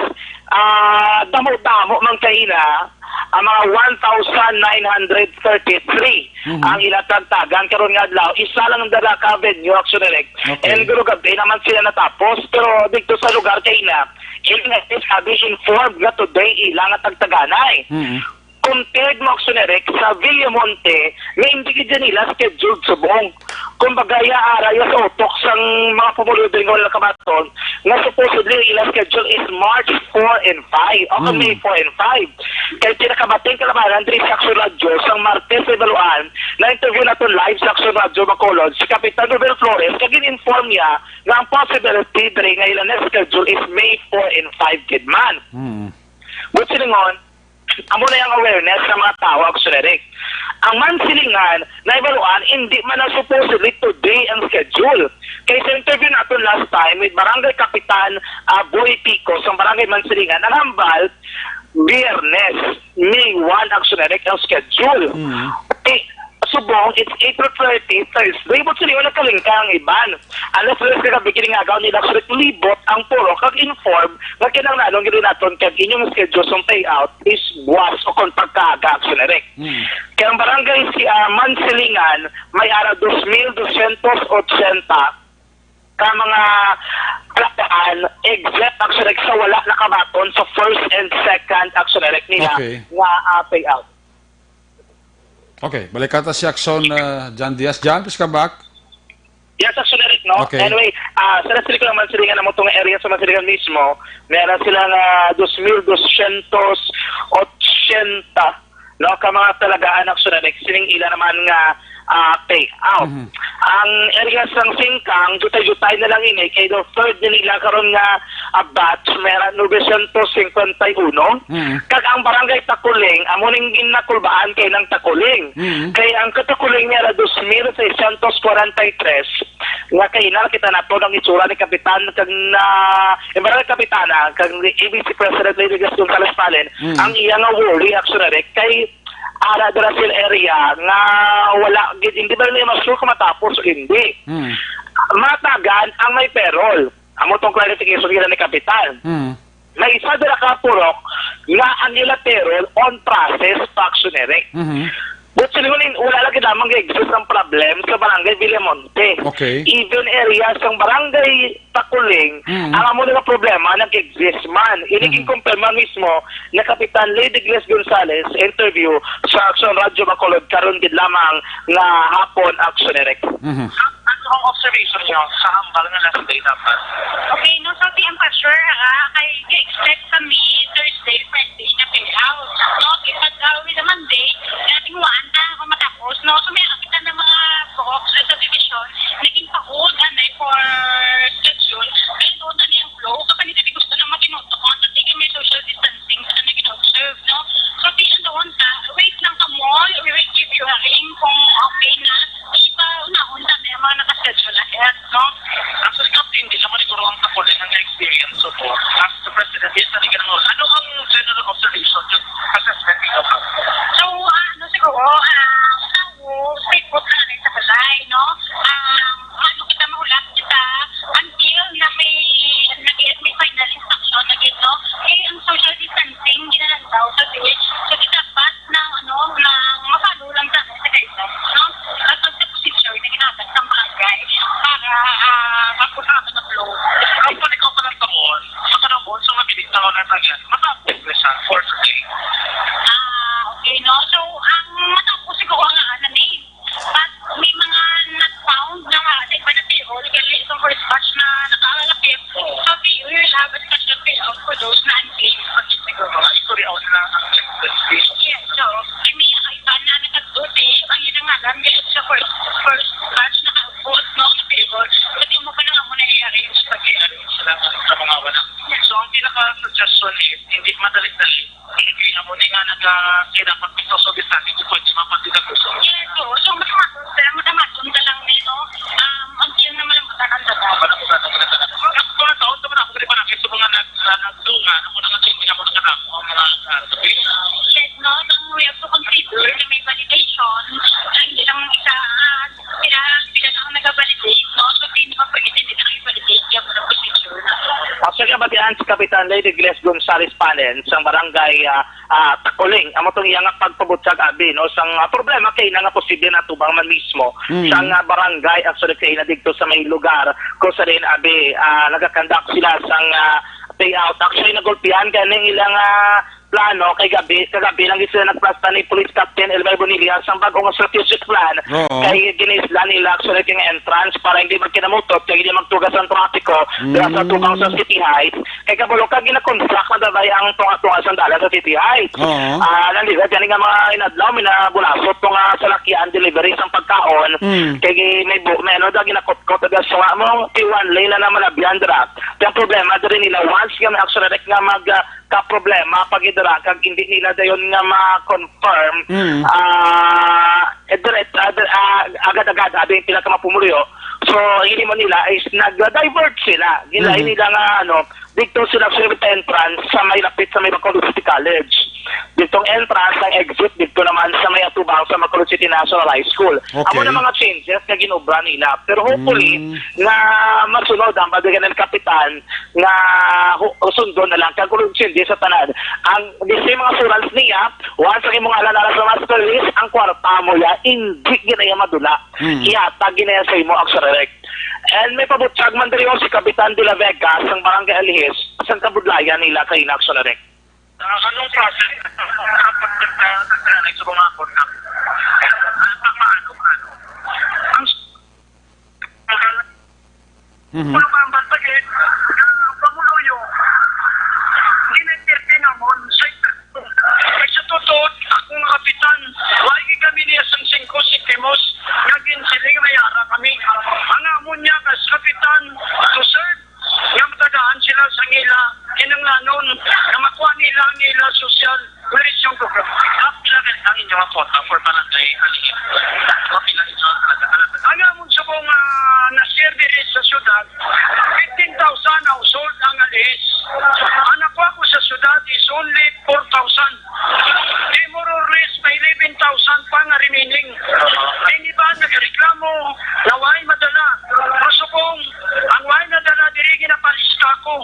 ah, damo-damo man kaina, ang mga one thousand nine hundred thirty-three Mhm. ang ilang tagtagan karon nga adlaw. Isa lang dala ka venue, actually, Rick. Okay. And guro gabi naman sila natapos, pero dito sa lugar kaina, ilang sabi informed nga today ilang tagtaganay. Mhm. Compared mo, actually, Rick, sa Villamonte, nga hindi gid nila scheduled subong. Kumbaga, iya ara iya sa utok sang mga pumuluyo diri nga wala nakabaton, nga supposedly ang ilang schedule is March four and five, o kung Hmm. May four and five. Kay pinakabating kalabanan diri sa Action Radio sang Martes sa Baluan, na-interview naton live sa Action Radio Bacolod si Kapitan Ruben Flores, kag gin-inform niya nga ang possibility diri nga ilang next schedule is May four and five gid man. Hmm. But silingon, amo na yung awareness sa mga tao, actually, Rick. Ang Mansilingan, naibaluan, hindi man na supposedly today ang schedule. Kay sa interview naton last time with Barangay Kapitan, ah, Boy Pico sa Barangay Mansilingan, ang hambal, Biyernes, May one, actually, Rick, ang schedule. Mm. Eh, subong, it's April thirty, Thursday, but sila yung nagkalingka ang iban. Alas tres ka gabi, kiningagaw nila, actually, libot ang puro, kag inform, nga kinanglanon gid naton kag inyong schedule sa payout is buwas o kon pagkaaga, actually, Rick. Hmm. Kaya ang barangay si, ah, Mansilingan, may ara dos mil dosyentos otsenta ka mga kalabanan, except, actually, Rick, sa wala nakabaton sa first and second, actually, Rick, nila Okay. nga, ah, payout. Okay, balik ta si Action, ah, John Diaz. John, please come back. Yes, actually, Rick, no? Okay. Anyway, ah, sa Distrito ng Mansilingan, amo tong area sa Mansilingan mismo, meron sila nga dos mil dosyentos otsenta, no, ka mga talagaan, actually, Rick, sining ila naman nga, ah, payout. Mhm. Ang area sang Singkang, jutay-jutay na lang ini, kay the third ni nila karon nga, ah, batch, meron novecientos cincuenta y uno. Mhm. Kag ang barangay Takuling, amo ning ginakulbaan kay nang Takuling. Mhm. Kay ang katakuling niya era dos mil seiscientos cuarenta y tres, nga kaina nakita nato ang itsura ni Kapitan kag na, eh, barangay Kapitana, kag ni A B C President Lady Grace Gonzales Palen, Mm. ang iya nga worry, actually, Rick, kay ara dira sa area nga wala gid, hindi ba nila ma-sure kung matapos o hindi. Mm. Matagan ang may payroll. Amo tong clarification nila ni Kapitan. Mm. May isa dira ka purok nga ang ila payroll on process pa, actually, Rick. Mhm. But silingon, wala lagi lamang ga-exist ang problem sa Barangay Villamonte. Okay. Even areas sang Barangay Takuling, Mhm. ang amo nga problema nag-exist man. Ini Mhm. ginkumpirma mismo ni Kapitan Lady Grace Gonzales sa interview sa Action Radio Bacolod karon gid lamang nga hapon, actually, Rick. Mhm. Ano ang observation niyo sa hambal nga last day dapat? Okay, no, so, P M Pastor, ha, kay i-expect sa mi Thursday, Friday na payout. No, pag, uh, with the Monday, nating waan ta kung matapos, no? So, may kita na mga box sa subdivision, naging pa-hold, anay, for schedule. Kaya doon na niyang flow, kapag hindi gusto na makinutok, kung hindi may social distancing, sa na gina-observe, no? So, di, ano, ta, wait lang ka mo, we will give you a ring kung okay na. Di ba, unahon na may mga nakaschedule ahead, no? Ang sa staff, hindi lang siguro ang Takuling ang experience so far. As the president, yes, na rin ano ang general observation, yung assessment nila ba? So, ah, ano siguro, ah, tao, stay put na rin sa balay, no? Ah, ano kita, mahulat kita, until na may, na may final instruction na gid, no? Eh, ang social distancing, ginalandaw sa village. So, kita dapat ng, ano, ng mapalo lang sa, sa guidelines, no? At ang procedure na ginatag sa barangay para, ah, mapusado na flow. Ang politiko pa lang tapon, sa panahon sa mabilis na wala sa gas, matapos na siya for today. Ah, okay, no? So, ang matapos siguro ang, ano, ni, but may mga not found na nga, sa iba na payroll, gali itong first batch na nakalapit. So, we will have a special payout for those na unpaid. Siguro, mga istorya ako sila ang Yes, so, may mga iba na nakagduty, ang ilang alam, may sa first, first batch na kaabot, no, na payroll. Pwede mo pa naman muna i-arrange pag-i-arrange sila sa mga wala. So, ang pinaka-suggestion is, hindi madali-dali. Hindi amo ni nga nag-, ah, kaya dapat may social distancing, hindi pwede mapagdidagdagan. Yes, so, so, mas ma-, mas ma-, mas ma-, ka lang ni Mga taon naman ako, di ba, nakita mga nag-, ah, nagdungan, ang mga nagdungan, ang mga nagdungan, ang mga, ah, sabi. Yes, no? So, we have to consider na may validation, na hindi lang isa, ah, sila, sila lang ang nag-validate, no? So, hindi naman pwede, hindi lang i-validate yung mga procedure na. Actually, ang batian si Kapitan Lady Grace Gonzales Panen, sang barangay, ah, ah, Takuling. Amo tong iya nga pagpabutyag, abi, no, sang, ah, problema kay na nga posible na tubang man mismo Mm. sang, ah, barangay, actually, kay na dito sa may lugar kung sa rin, abi, ah, nagakandak sila sang, ah, payout. Actually, nagulpihan gani ang ilang, ah, plano kay gabi, kagabi lang gid sila nagplasta ni Police Captain Elmer Bonilla sang bag-ong strategic plan Oo. kay ginaisla nila actually kay nga entrance para hindi magkinamutot kay hindi magtugas ang trapiko dira sa Mm. tubang sa City Heights. Kay kabalo ka, gina-construct na dabay ang tunga-tunga sang dalan sa City Heights. Oo. Ah, nandito, gani nga mga inadlaw, may nabulasot to nga salakyan, delivery sang pagkaon. Mm. Kay may bu-, may ano, da, ginakutkot, da, so nga mo, ti one lane na naman abyan dira. Kaya ang problema, diri nila, once nga may action direct nga mag, ah, ka problema, pag idara, kag hindi nila dayon nga ma-confirm, Mm. ah, eh, dire-, ah, dire-, ah, agad-agad, abi, pila ka mapumuluyo. So, hindi mo nila is nag-divert sila. Gila, Mhm. hindi lang, ah, ano, dito sila sa entrance sa may lapit sa may Bacolod City College. Ditong entrance ang exit dito naman sa may atubang sa Bacolod City National High School. Amo Okay. na mga changes nga ginobra nila. Pero hopefully, Mm. nga masunod ang pagdagan ng kapitan nga hu-, sundon na lang kag ulog sindi sa tanan. Ang di sa mga surals niya, once ang imong alan-alan sa master list, ang kwarta mo ya, hindi ginaya madula. Mm. Ihatag ginaya sa imo, Action Direct. And may pabutyag man diri si Kapitan De La Vega sang Barangay Alihis, sang kabudlayan nila kay Action Direct. Ah, anong process? Dapat nagka-, nagka-, nagsugo nga ako na. Ang, ang, Mhm. Ang pambantayan, ang pamuluyo, ginagpirti namon sa, sa totoo, akong kapitan, wala kami niya sang singko sentimos, nga ginsiling may ara kami. Ang amon niya, kas kapitan, to serve, nga matagaan sila sa ngila, kinanglanon, nga makuha nila ang ngila sosyal, Operasyon Program. Pila ka ang inyong kota for Barangay Alihis? Pila inyo ang nag-aaral? Ang amon subong, ah, na-share diri sa syudad, fifteen thousand household ang Alihis. Ang nakuha ko sa syudad is only four thousand. Di more or less, may eleven thousand pa nga remaining. Ang iba nagreklamo na way madala. Pero subong, ang way nadala diri ginapalista ko.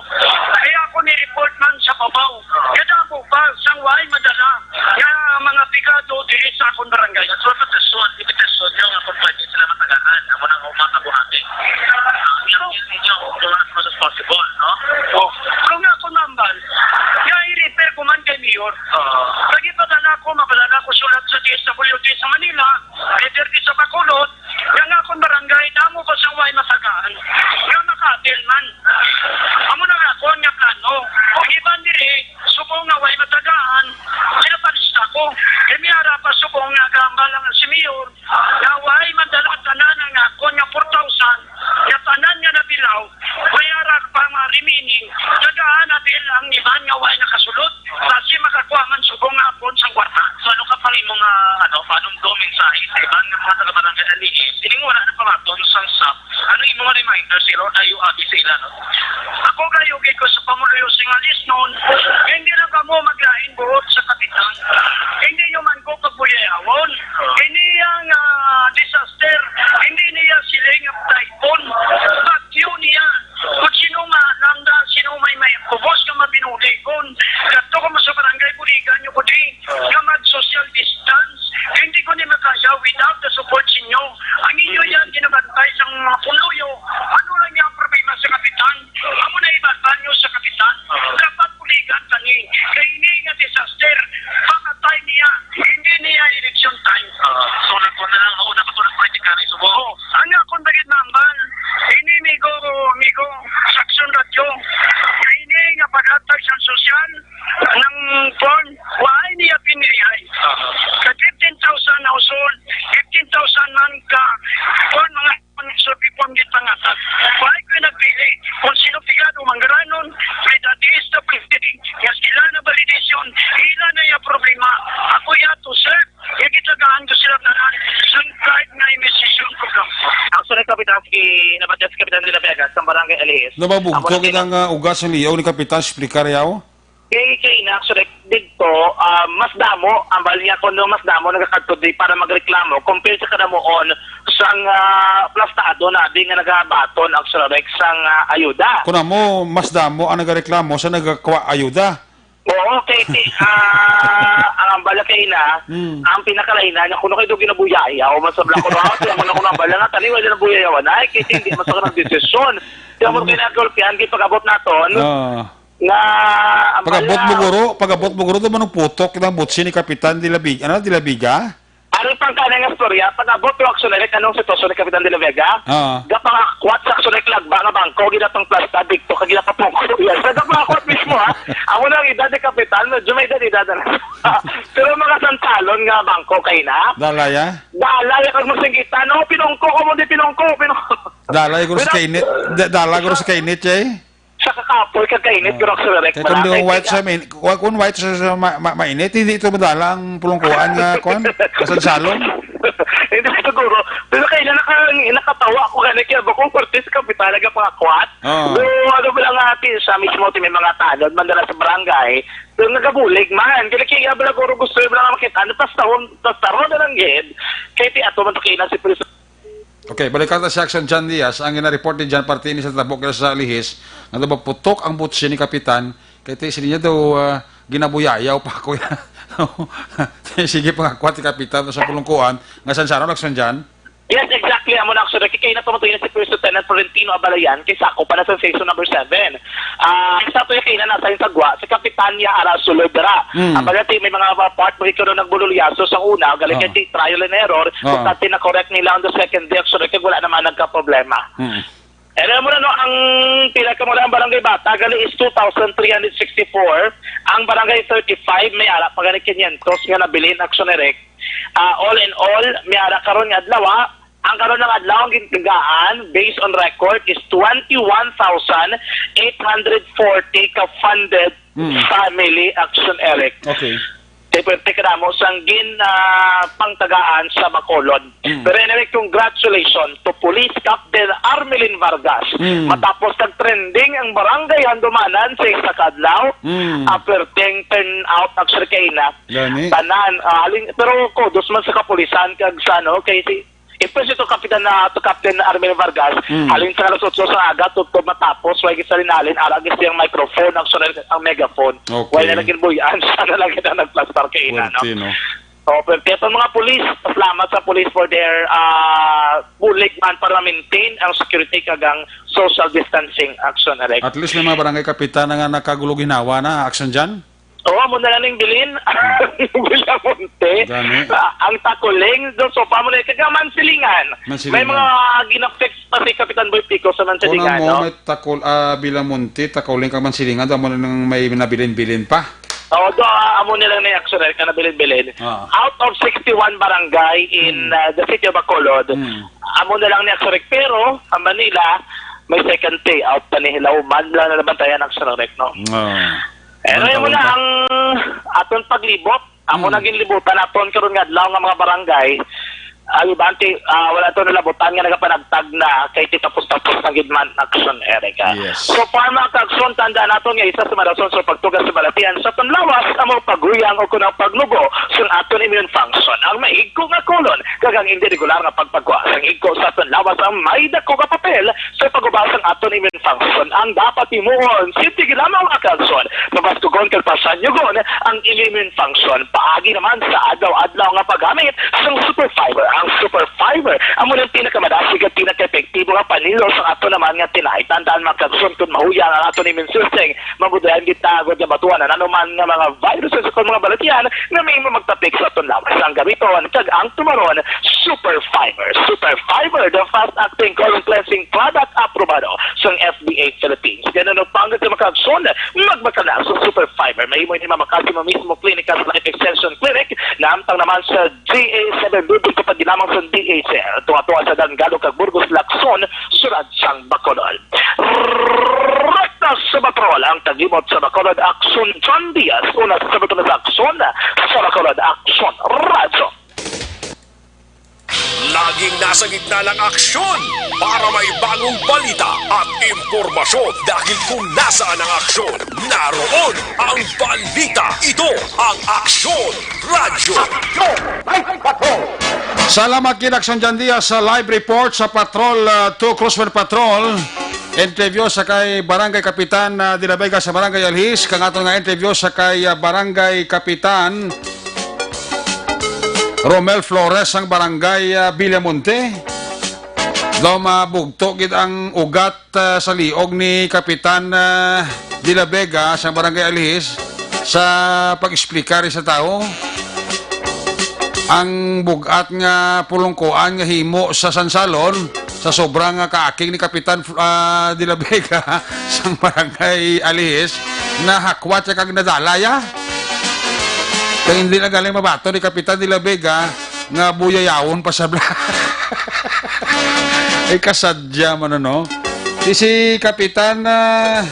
Kaya ako ni-report man sa babaw. Kadamo pa sang way madala nga mga pigado diri sa akon barangay. That's what the soon, the soon, yung akong pwede sila matagaan. Amo nang umang kabuhati. Yung ninyo, kung as much as possible, no? Oh. Kung ako nambal, nga i-refer ko man kay Mayor. Oo. Lagi pa dala ko, mapadala ko sulat sa D S W D sa Manila, either di sa Bacolod, nga nga akong barangay, damo pa sang way matagaan, nga makatil man. Amo na nga akon nga plano. Ang iban diri, subong nga way matagaan, pinapanista ko. Kay may ara pa subong nga gamba lang si Mayor, nga way madala tanan ang akon nga four thousand, nga tanan nga nabilaw, may ara pa mga remaining, tagaan na bilang iban nga way nakasulod, basi makakuha man subong nga akon sang kwarta. So, ano ka pang imong, ah, ano, panumdom, mensahe sa iban nga mga taga-barangay Alihis? Ining wala na pamaton sang sap. Ano imong reminder sila o tayo abi sa ila, no? Ako kayo gid ko sa pamuluyo sing Alihis noon, hindi lang kamo maglain buot sa kapitan. Hindi nyo man ko pagbuyayaon. Hindi yang, ah, disaster. Hindi niya siling nga typhoon. Bagyo niya. Kung sino nga nanda, sino may may kubos nga mabinuligon. Kadto ko mo sa barangay, buligan nyo ko di. Nga mag-social distance. Hindi ko ni makaya without the support sa inyo. Ang inyo yan, ginabantay sa mga puluyo. Ano lang yung problema sa kapitan? Amo na ibantay nyo sa kapitan. Dapat buligan kani. Kay ini nga disaster, pamatay niya. Hindi niya election time. Ah, so, nagkuha na lang, mauna pa to ng politika na isubo. Oo. Ang akong bagit naman, ini migo, migo, sa Aksyon Radyo. Ini nga paghatag sa sosyal, ng form, why niya pinilihay? Aha. Sa fifteen thousand household, fifteen thousand man ka form, mga survey form di pangatag. Why ko nagpili? Kung sino pigado manggaranon, may dati is the president, nga sila na validation, ila na yung problema. Ako yato, sir, yung gitagaan ko sila tanan, sun kahit nga emission program. Actually, Kapitan, si, nabatya si Kapitan de la Vega, sa Barangay Alihis. Nababugto Amo na kita kina- nga ugas ang liyaw ni Kapitan Splikar yaw? Kay, kay na, actually, dito, ah, mas damo, ang bali niya kuno mas damo nagakadto di para magreklamo compared sa kadamuon sang, ah, plastado na di nga nagabaton, actually, sang, ah, ayuda. Kuno mo, mas damo ang nagareklamo sa nagakwa ayuda. Oo, kay, kay, ah, ang ambala kay na, Hmm. ang pinakalaina niya, kuno kay do ginabuyayaw, masabla ko raw, kaya mo na kuno ambala nga, tani, wala na buyayawan, ay, kay hindi, masaka ng desisyon. Kaya mo Ano? Kay nagulpihan, kay pag-abot naton, Ah. nga, ang Pag-abot mo, bala- guro, pag-abot mo, guro, do man ang putok, kitang butsi ni Kapitan Dilabiga, ano, Dilabiga? Ari pang kanay nga storya, pag-abot to, actually, anong sitwasyon ni Kapitan De La Vega? Ah. Gapangakwat sa, actually, lagba nga bangko, ginapang plasta, dikto, kag ginapapungko. Yes, gapangakwat mismo, ha? Amo na ang edad ni Kapitan, medyo may edad-edad na. Pero mga santalon nga bangko kay na. Dalay, ah? Dalay, kag magsinggitan, no? Pinungko ko mo, di pinungko, pinungko. Dalay, guro, sa Pero kainit. Da-, dalay, guro, sa kainit, eh. Sa kakapoy, kag kainit, Ah. Guro, sa direct Kaya kung malaki. Di white siya, main-, wa-, kung white siya, siya ma-, ma-, mainit, hindi ito madala ang pulungkuan nga, kwan, kasansalon. Hindi siguro. Pero kailan naka-, nakatawa ko gani kaya ba kung parte sa kapitan, nagapangakwat? Oo. So, ano ba lang ate, sa mismo, ti may mga tanod, mandala sa barangay. So, nagabulig man. Kaya kaya ba lang, guro, gusto ba lang makita, ano, tas taon, tas taon na lang, gid. Kaya ti ato man to kailan si Pres- Okay, balikan ta si Action John Diaz. Ang gina-report ni John Partini sa tabo kay sa Lihis, nga daw putok ang butsi ni Kapitan, kay ti sila niya daw, ah, ginabuyayaw pa ako. Sige, pangakwat ni Kapitan sa pulungkuan. Nga san siya, no, Action John? Yes, exactly. Amo na, actually, kay na pamatuyo na si First Lieutenant Florentino Abalayan, kay sako pa na sa season number seven. Ah, sa tuyo kay na nasa yung sagwa, si Kapitan niya ara sulod dira. Mm. Ang bagay, may mga part mo ikaw na nagbululyaso sa una, galing Ah. kay trial and error, Ah. kung dati na correct nila on the second day, actually, kay wala naman nagka-problema. Mm. Ano mo na, no, ang pila ka mo na ang barangay bata, gali is two thousand three hundred sixty-four, ang barangay thirty-five, may ara pa gani quinientos nga nabilin, action direct. Ah, all in all, may ara karon nga adlaw, ah, ang karon nga adlaw ang gintagaan, based on record, is twenty-one thousand eight hundred forty ka funded Mm. family, action direct. Okay. Kay pwerte ka damo sang gin, ah, pangtagaan sa Bacolod. Mm. Pero anyway, congratulations to Police Captain Armelin Vargas. Mm. Matapos nag-trending ang barangay Handumanan sa isa ka adlaw, Mm. ah, perting turnout actually kay na Gani. tanan. Ah, halin, pero kudos man sa kapulisan kag sa, ano, kay si, impress ito Kapitan na, to Captain Armelin Vargas. Mm. Halin sa alas otso sa aga, tubtob matapos, way gisalinalin, ara gid siyang microphone, actually, ang megaphone. Okay. Way na lang ginbuy-an, siya na lang gid ang nagplastar kay ina, no? Pwerte, no? Oh, pero kaya itong mga pulis, salamat sa pulis for their, ah, bulig man para maintain ang security kag ang social distancing action, Alec. At least may mga barangay kapitan na nga nakagulo ginawa na action dyan. Oo, amo na lang ning bilin. Villamonte. Gani. Ah, ang Takuling, do so pa mo na kag Mansilingan. Mansilingan. May mga ginafix pa si Kapitan Boy Pico sa Mansilingan, Una mo, no? May Takul-, ah, Villamonte, Takuling kag Mansilingan, damo na nang may nabilin-bilin pa. Oo, do, ah, amo na lang ni actually ka nabilin-bilin. Ah. Out of sixty-one barangay in, Hmm. ah, the city of Bacolod, Hmm. amo na lang ni actually. Pero, ang Manila, may second payout pa ni Hilauman lang na nabantayan actually, no? Ah. Pero Ang yun mo na taon pa. Ang aton paglibot. Amo Hmm. na ginlibutan naton karon nga adlaw nga mga barangay. Ang iban ti, ah, wala to nalabutan nga nagapanagtag na kay ti tapos-tapos na gid man action, Erica. Yes. So, far, mga ka-action, tandaan naton nga isa sa mga rason sa pagtugas sa balatian sa aton lawas amo paguyang o kuno pagnubo sa aton immune function. Ang maigko nga kolon kag ang indi regular nga pagpagwa sang igko sa aton lawas ang may dako nga papel sa pag-ubah sang aton immune function. Ang dapat himuon, simple gid lamang, mga ka-action. Pabastugon kag pasanyugon ang immune function. Paagi naman sa adlaw-adlaw nga paggamit sang Super Fiber. Ang Super Fiber amo ang pinakamadasig at pinaka-epektibo nga panilo sa ato naman nga tinai. Tandaan, mga ka-action, kung mahuyang ang aton immune system, mabudayan kita agud nga matuan ang anuman nga mga viruses o mga balatian nga may magtapik sa aton lawas. Ang gamiton kag ang tumaron, Super Fiber. Super Fiber, the fast-acting colon cleansing product aprobado sang F D A Philippines. Kaya nung panggap sa mga ka-action, magbakal na sa Super Fiber. Mahimo ini mamakal sa mismo klinika sa Life Extension Clinic, naamtang naman sa G A seven Building, kapag lamang sa D H L. Tunga-tunga sa Dangalo kag Burgos, Lacson, Surad sang Bacolod. Rekta sa Bacolod, ang taglimot sa Bacolod, Action John Diaz, una sa Bacolod, Action sa Bacolod, Action Radyo. Laging nasa gitna ng aksyon para may bagong balita at impormasyon, dahil kung nasaan ang aksyon, naroon ang balita. Ito ang Aksyon Radyo. Salamat kid Aksyon Jan Diaz sa live report sa Patrol, uh, two Crossfire Patrol. Interview sa kay Barangay Kapitan, uh, de la Vega sa Barangay Alhis. Kang aton nga interview sa kay, uh, Barangay Kapitan Romel Flores ang Barangay, ah, Villamonte. Daw mabugto gid ang ugat, ah, sa liog ni Kapitan, ah, de la Vega sa Barangay Alihis sa pag-explicar sa tawo. Ang bugat nga pulungkuan nga himo sa sansalon sa sobra nga kaaking ni Kapitan, ah, de la Vega sang Barangay Alihis, nahakwat siya kag nadala ya. Kay hindi na galing mabato ni Kapitan de la Vega nga buyayawon pa sa bla-, ay, kasadya man, ano? Si, si Kapitan, ah,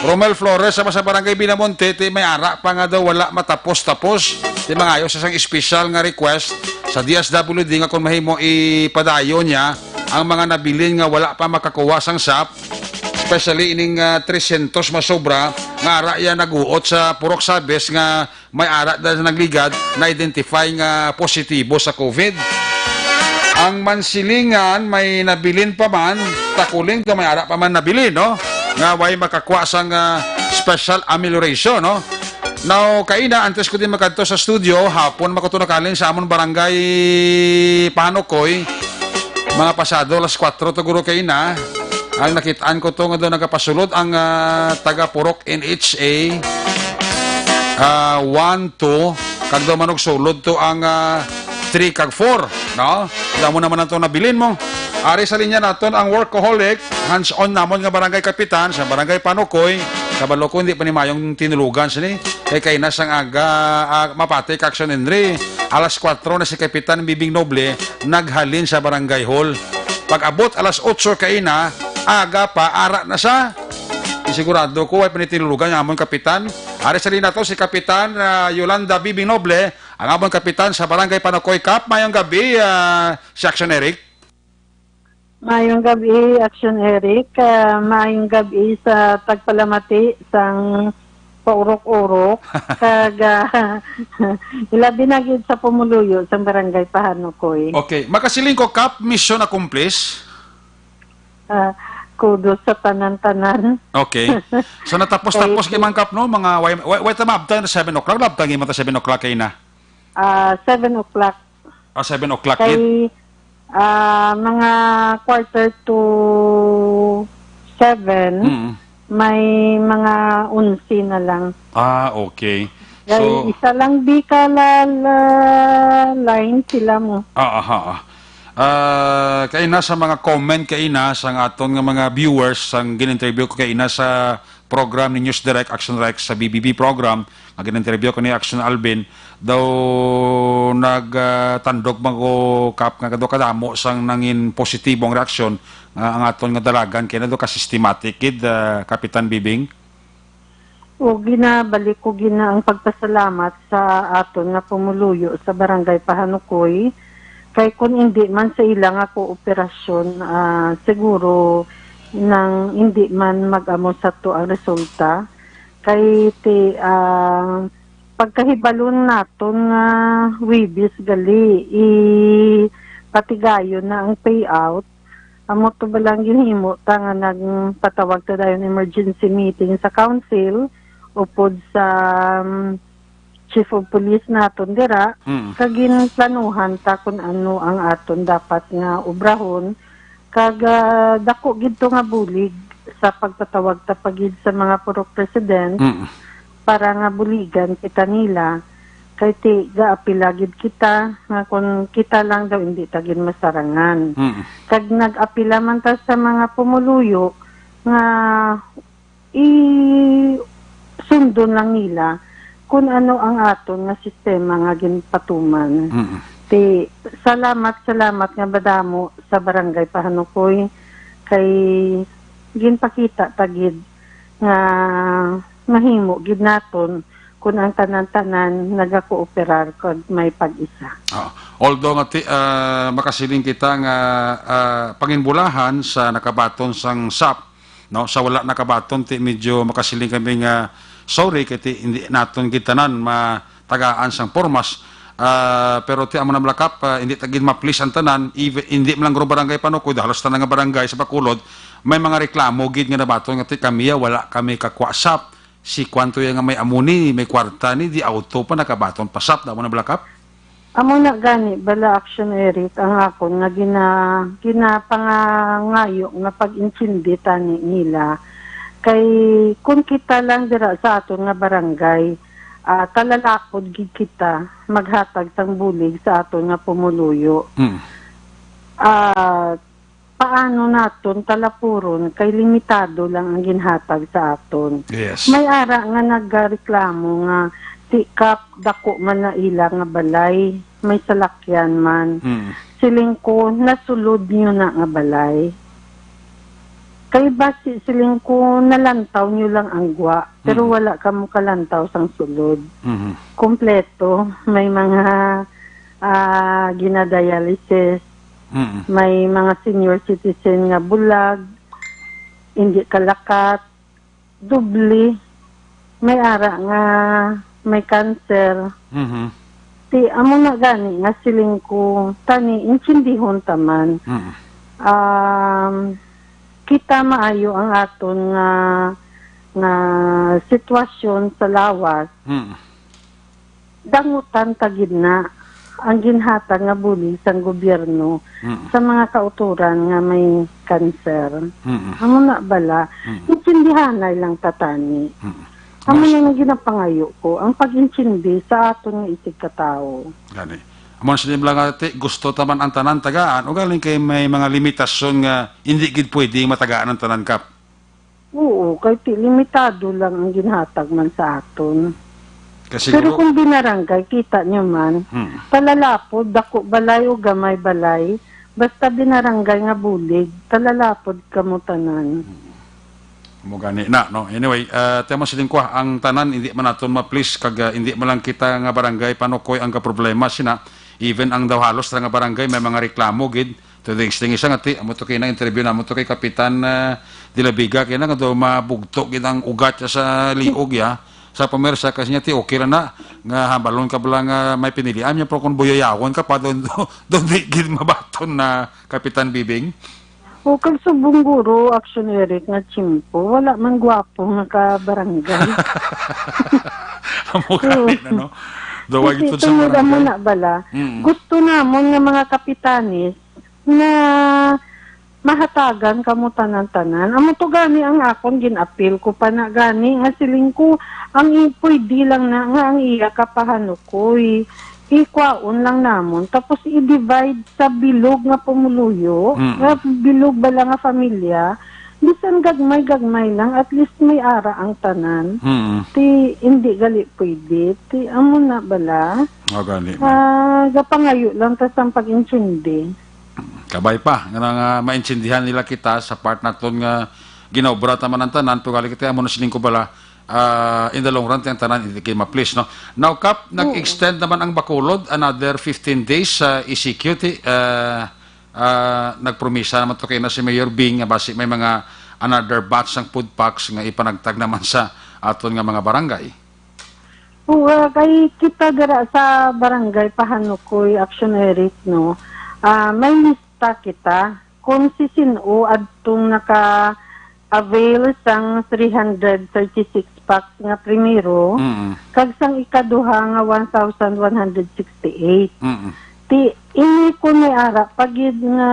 Romel Flores sa, sa Barangay Villamonte, ti may ara pa nga daw wala matapos-tapos. Ti mangayo sa isang espesyal nga request sa D S W D nga kung mahimo ipadayon niya ang mga nabilin nga wala pa makakuha sang sap, especially ining, ah, tresyentos masobra nga ara iya naguot sa Purok Sabes nga may ara na nagligad na-identify nga positibo sa COVID. Ang Mansilingan may nabilin pa man, Takuling daw may ara pa man nabilin, no? Nga way makakuha sang, ah, special amelioration, no? Now, kaina, antes ko din makadto sa studio, hapon makuto nakaling sa amon barangay Panukoy, mga pasado alas kuwatro to guro kaina. Ang nakitaan ko to nga daw nagapasulod ang, ah, taga Purok N H A, ah, one, two, kag daw manugsulod to ang, ah, three kag four, no? Damo naman ang to nabilin mo. Ari sa linya naton ang workaholic, hands-on namon nga barangay kapitan sa barangay Panukoy. Kabalo ko, hindi pa ni mayong tinulugan sini. Kay kaina sang aga, ah, mapati ka Action Henry. Alas kuwatro na si Kapitan Bibing Noble naghalin sa barangay hall. Pag-abot alas otso kaina, aga pa, ara na sa. Sigurado ko, ay panitinulugan nga amon kapitan. Ari sa linya to si Kapitan, ah, Yolanda Bibing Noble, ang amon kapitan sa Barangay Panukoy. Kap, mayong gabi, ah, si Action Eric. Mayong gabi, Action Eric. Ah, mayong gabi sa tagpalamati sang paurok-urok. Kag, ah, ilabi na gid sa pumuluyo sang Barangay Pahanukoy. Okay. Makasiling ko, Kap, mission accomplished? Ah, kudos sa tanan-tanan. Okay. So, natapos-tapos Kay gid man, Kap, no? Mga, way, way, way ta maabtan, seven o'clock. Naabtan gid man ta seven o'clock kaina. Ah, seven o'clock. Ah, seven o'clock gid. Kay, ah, mga quarter to seven, Mm. may mga onse na lang. Ah, okay. Kay So, isa lang di ka la, la, line sila mo. Ah, aha, ah. Ah, kaina sa mga comment kaina sang aton nga mga viewers, sang gin-interview ko kaina sa program ni News Direct, Action Direct sa B B B program, nga gin-interview ko ni Action Alvin, daw nagtandog man ko, Kap, nga daw kadamo sang nangin positibo ang reaksyon nga ang aton nga dalagan kay na daw ka systematic gid, ah, Kapitan Bibing. O, ginabalik ko gina ang pagpasalamat sa aton nga pumuluyo sa Barangay Pahanukoy, kay kun indi man sa ila nga kooperasyon, ah, siguro nang indi man mag-amo sa to ang resulta. Kay ti, ah, pagkahibalon naton nga Huwebes gali, ipatigayon na ang payout. Amo to ba lang ginhimo ta nga nagpatawag ta dayon emergency meeting sa council upod sa, um, chief of police naton dira, Mm. kag ginplanuhan ta kun ano ang aton dapat nga obrahon, kag, ah, dako gid to nga bulig sa pagpatawag ta pa gid sa mga purok president Mm. para nga buligan kita nila, kay ti gaapila gid kita nga kun kita lang daw hindi ta gid masarangan. Mm. Kag nag-apila man ta sa mga pumuluyo nga i-, sundon lang nila kun ano ang aton nga sistema nga ginpatuman. Mm. Ti, salamat, salamat nga madamo sa Barangay Pahanukoy kay ginpakita ta gid nga mahimo gid naton kun ang tanan-tanan nagakooperar kag may pag-isa. Ah, although nga ti-, ah, makasiling kita nga, ah, panginbulahan sa nakabaton sang sap, no, sa wala nakabaton, ti medyo makasiling kami nga sorry kay ti hindi naton gid tanan matagaan sang pormas. Ah, pero ti amo na, Black Cap, ah, hindi ta gid ma-please ang tanan, even, hindi man lang guro barangay Panukoy, halos tanan nga barangay sa Bacolod, may mga reklamo gid nga nabaton nga ti kami, ah, wala kami kakwa sap. Si kwan to ya nga may amo ni, may kwarta ni, di auto pa, nakabaton pa sap, damo na, Black Cap? Amo na gani, bala, Action Eric, ang akon nga gina-, ginapangangayo nga pag-intindi tani nila. Kay kun kita lang dira sa aton nga barangay, ah, talalapod gid kita maghatag sang bulig sa aton nga pumuluyo. Mm. Ah, paano naton talapuron kay limitado lang ang ginhatag sa aton. Yes. May ara nga nagareklamo nga, "Ti Kap, dako man na ila nga balay, may salakyan man." Mm. Siling ko, "Nasulod niyo na nga balay?" Kay basi, siling ko, nalantaw niyo lang ang gwa, pero Mm. wala kamo kalantaw sang sulod. Mhm. Kompleto, may mga, ah, ginadialysis, Mm. may mga senior citizen nga bulag, hindi kalakat, doble, may ara nga may cancer. Mhm. Ti, amo na gani nga siling ko, tani, intindihon ta man. Mm. Um, kita maayo ang aton nga, nga sitwasyon sa lawas. Mm. Dangutan ta gid na ang ginhatag nga bulig sang gobyerno Mm. sa mga kautoran nga may kanser. Mm. Amo na bala, Mm. intindihanay lang ta tani. Mm. Amo Mas na nga ginapangayo ko, ang pag-intindi sa aton nga isigkatawo. Gani. Amo na sila nga ti, gusto ta man ang tanan tagaan, ugaling kay may mga limitasyon nga hindi gid pwede matagaan ang tanan, Kap. Oo, kay ti limitado lang ang ginhatag man sa aton. Kasi Pero siguro kung binarangay, kita nyo man, Hmm. talalapod, dako balay o gamay balay, basta binarangay nga bulig, talalapod kamo tanan. Mo gani na, no? Anyway, ah, tema sa lingkwa, ang tanan, hindi man naton ma-please, kag, ah, hindi man lang kita nga barangay Panukoy ang kaproblema, sina, even ang daw halos ra nga barangay, may mga reklamo, gid, to the extent, isa nga, ti, amo to kay na interview namo to kay Kapitan, ah, De La Vega, kay na nga daw mabugto, gid ang ugat siya sa liog, ya, sa pumersa, kasi niya, ti, okay ra na, nga hambalon ka bala nga may pinilian niya, pero kung buyayawon ka pa, doon, doon, di, gid mabaton na, Kapitan Bibing. O, kag subong guro, Action Eric, nga tiyempo, wala man gwapo nga ka-barangay. Amo gani na, no? Daw ay Kasi gitod sa tungod amo barangay. na bala, Mm. gusto namon nga mga kapitanes na mahatagan kamo tanan-tanan. Amo to gani ang akon gin-apil ko pa na gani nga siling ko, ang i-, pwede lang na nga ang iya kapahanukoy, ikwaon lang namon, tapos i-divide sa bilog nga pumuluyo, Mm. nga bilog bala nga pamilya, bisan gagmay-gagmay lang, at least may ara ang tanan. Mm. Ti, hindi gali pwede. Ti, amo na bala. O, gani, ma'am. Ah, gapangayo lang ta sang pag-intindi. Kabay pa, nga nga maintindihan nila kita sa part naton nga ginaobra ta man ang tanan, pero gali kita, amo na siling ko bala, ah, in the long run, ang tanan, hindi kayo ma-please, no? Now, Kap, Oo. nag-extend naman ang Bacolod, another fifteen days sa E C Q, ti, ah, ah, nagpromisa naman to kay na si Mayor Bing nga basi may mga another batch ng food packs nga ipanagtag naman sa aton nga mga barangay. Oo, ah, kay kita dira sa barangay Pahanukoy, Action Eric, no? Ah, may lista kita kung si sino adtong naka-avail sang three hundred thirty-six packs nga primero, Mm. kag sang ikaduha nga one thousand one hundred sixty-eight. Mm. Ti, ini kon may ara pa gid nga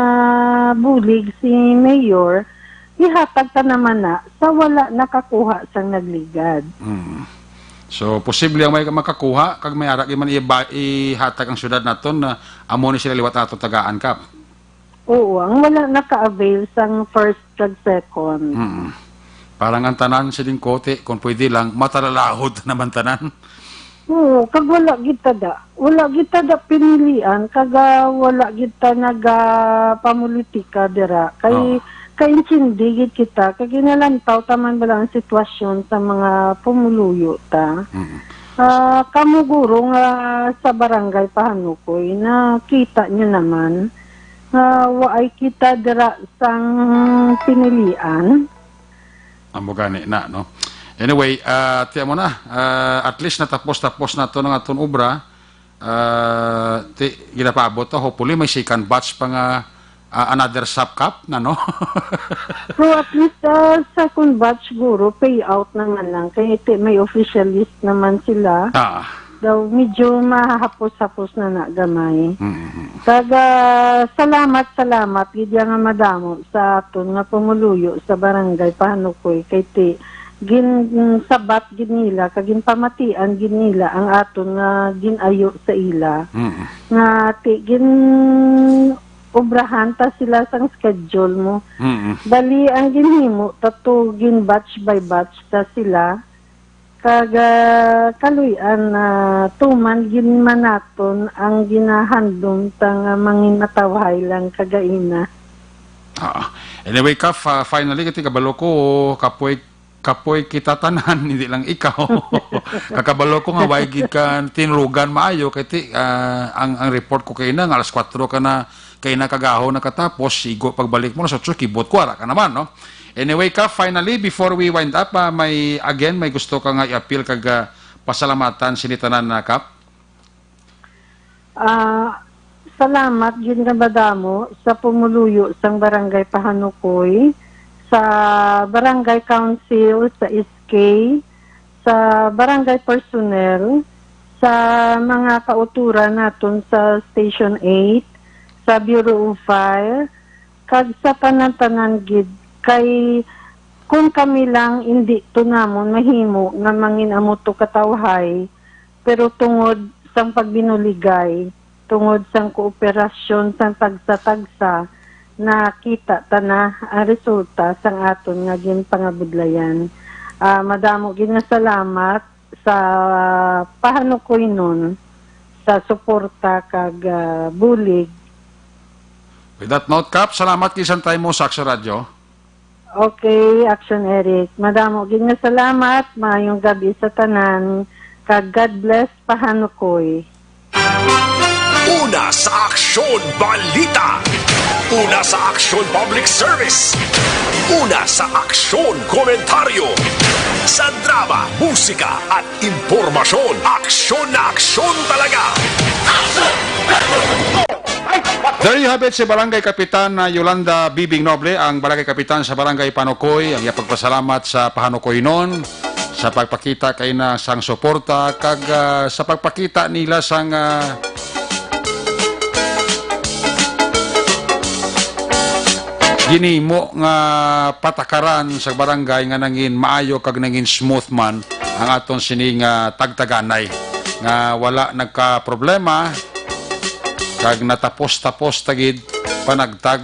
bulig si Mayor, ihatag ta naman na sa wala nakakuha sang nagligad. Mm. So, posible ang may makakuha, kag may ara gid man iba-, ihatag ang syudad naton na amo ni sila liwat ato tagaan, Kap. Oo, ang wala naka-avail sang first kag second. Mm. Parang ang tanan, siling ko, ti, kung pwede lang, matalalahod naman tanan. Oo, kag wala gid ta da. Wala gid ta da pinilian, kag, ah, wala gid ta nagapamulitika dira. Kay, Oo. kaintindi gid kita, kag ginalantaw ta man bala ang sitwasyon sa mga pumuluyo ta. Mm. Ah, kamo guro nga sa Barangay Pahanukoy, nakita niyo naman nga waay kita dira sang pinilian. Amo gani na, no? Anyway, ah, tiyan mo na, ah, at least natapos-tapos na to ng aton obra. Ah, ti, ginapaabot to. Hopefully, may second batch pa nga, ah, another SAPCAP na, no? So, at least, ah, second batch, guro, payout naman lang. Kaya ti, may official list naman sila. Ah. Daw, medyo mahapos-hapos na na gamay. Mm-hmm. Kag, ah, salamat, salamat, gid ya nga madamo sa aton nga pumuluyo sa Barangay Pahanukoy. Kay ti, gin, sabat gid nila, kag ginpamatian gid nila ang aton nga gin-ayo sa ila. Mm. Nga ti, gin, obrahan ta sila sang schedule mo. Mm. Bali, ang ginhimo ta to, gin batch by batch ta sila. Kag, ah, kaluy-an, ah, tuman gid man naton ang ginahandom ta nga manginatawhay lang kagaina. Ah, anyway, Kap, ah, finally, kati kabalo ko, kapoy, kapoy kita tanan, hindi lang ikaw. Kakabalo ko nga, way gid ka tinurugan maayo, kay ti, ah, ang, ang report ko kaina nga alas kwatro ka na, kaina kagahon nakatapos, sigo pagbalik mo, alas otso, kibot ko, ara ka naman, no? Anyway, Kap, finally, before we wind up, ah, may, again, may gusto ka nga i-appeal kag, ah, pasalamatan sini tanan na, Kap? Ah, salamat gid nga madamo sa pumuluyo sang Barangay Pahanukoy, sa Barangay Council, sa S K, sa barangay personnel, sa mga kauturan naton sa Station eight, sa Bureau of Fire, kag sa tanan-tanan gid, kay kung kami lang, indi to namon mahimo nga mangin-amo to katawhay, pero tungod sang pagbinuligay, tungod sang kooperasyon sang tagsa-tagsa, nakita ta na ang resulta sang aton nga ginpangabudlayan. Ah, madamo gid nga salamat sa Pahanukoynon sa suporta kag, ah, bulig. With that note, Kap, salamat gid sa time mo sa Action Radio. Okay, Action Eric. Madamo gid nga salamat. Maayong gabi sa tanan. Kag God bless, Pahanukoy. Una sa Aksyon Balita. Una sa Aksyon Public Service. Una sa Aksyon Komentaryo. Sa drama, musika, at impormasyon, aksyon na aksyon talaga. There you have it, si Barangay Kapitan na Yolanda Bibing Noble, ang Barangay Kapitan sa Barangay Panukoy, ang iyang pagpasalamat sa Pahanukoynon sa pagpakita kaina sang suporta kag, ah, sa pagpakita nila sang, ah, ginimo nga patakaran sa barangay nga nangin maayo kag nangin smooth man ang aton sini nga tagtaganay, nga wala nagka-problema kag natapos-tapos ta gid panagtag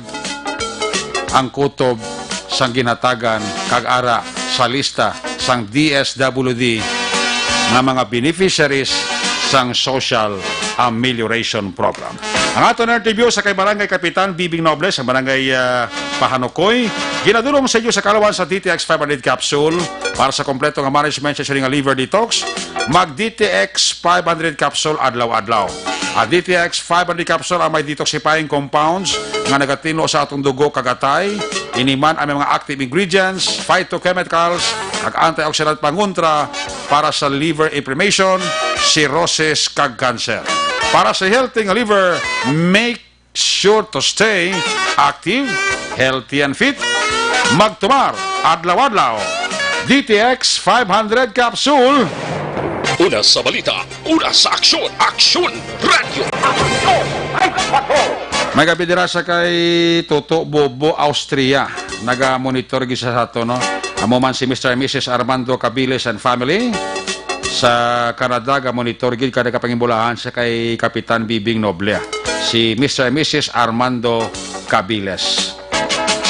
ang kutob sang ginhatagan kag ara sa lista sang D S W D nga mga beneficiaries sang Social Amelioration Program. Ang aton interview sa kay Barangay Kapitan Bibing Nobles, ang Barangay, ah, Pahanukoy, ginadulong sa inyo sa kalawan sa D T X five hundred capsule. Para sa kompleto nga management sa sini nga liver detox, mag D T X five hundred capsule adlaw-adlaw. Ang D T X five hundred capsule ang may detoxifying compounds nga nagatinlo sa atong dugo kag atay. Ini man ang may mga active ingredients, phytochemicals, kag antioxidant pangontra para sa liver inflammation, cirrhosis, kag cancer. Para sa healthy nga liver, make sure to stay active, healthy, and fit. Magtumar adlaw-adlaw. D T X five hundred capsule. Una sa balita, una sa aksyon, Aksyon Radio. May gabi dira sa kay Toto Bobo, Austria. Naga-monitor gid sa ato, no? Amo man si Mister and Missus Armando Cabiles and family. Sa Canada, ga-monitor gid kada kapangimbulahan sa kay Kapitan Bibing Noble, si Mister and Missus Armando Cabiles.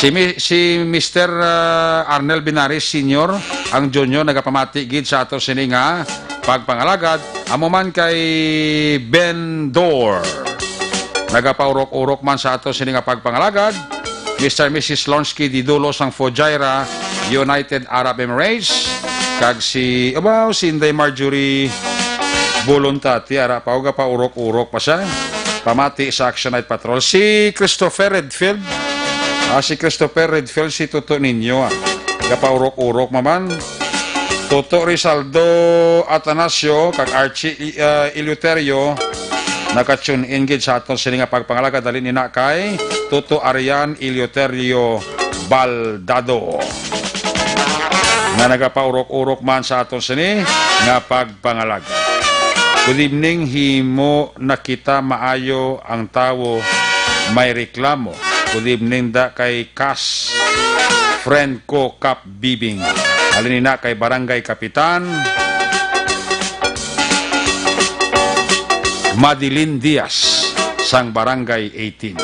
Si Mi-, si Mister, ah, Arnel Binaris Senior, ang junior, nagapamati gid sa ato sini nga pagpangalagad, amo man kay Ben Dor. Nagapaurok-urok man sa ato sini nga pagpangalagad, Mister and Missus Lonsky Didulo sang Fujairah, United Arab Emirates, kag si, abaw, si Inday Marjorie Buluntati, ara pa, o gapaurok-urok pa siya. Pamati sa Action Night Patrol. Si Christopher Redfield. Ah, si Christopher Redfield, si Toto Niño, ah. Gapaurok-urok maman. Toto Rizaldo Atanasio, kag Archie, ah, Eleuterio, naka-tune in gid sa aton sini nga pagpangalagad. Dali ni na kay Toto Arian Eleuterio Baldado, nga nagapaurok-urok man sa aton sini nga pagpangalagad. Good evening, himo na kita maayo ang tawo may reklamo. Good evening da kay Kas, friend ko, Kap Bibing. Halin ni na kay Barangay Kapitan Madeline Diaz sang Barangay eighteen.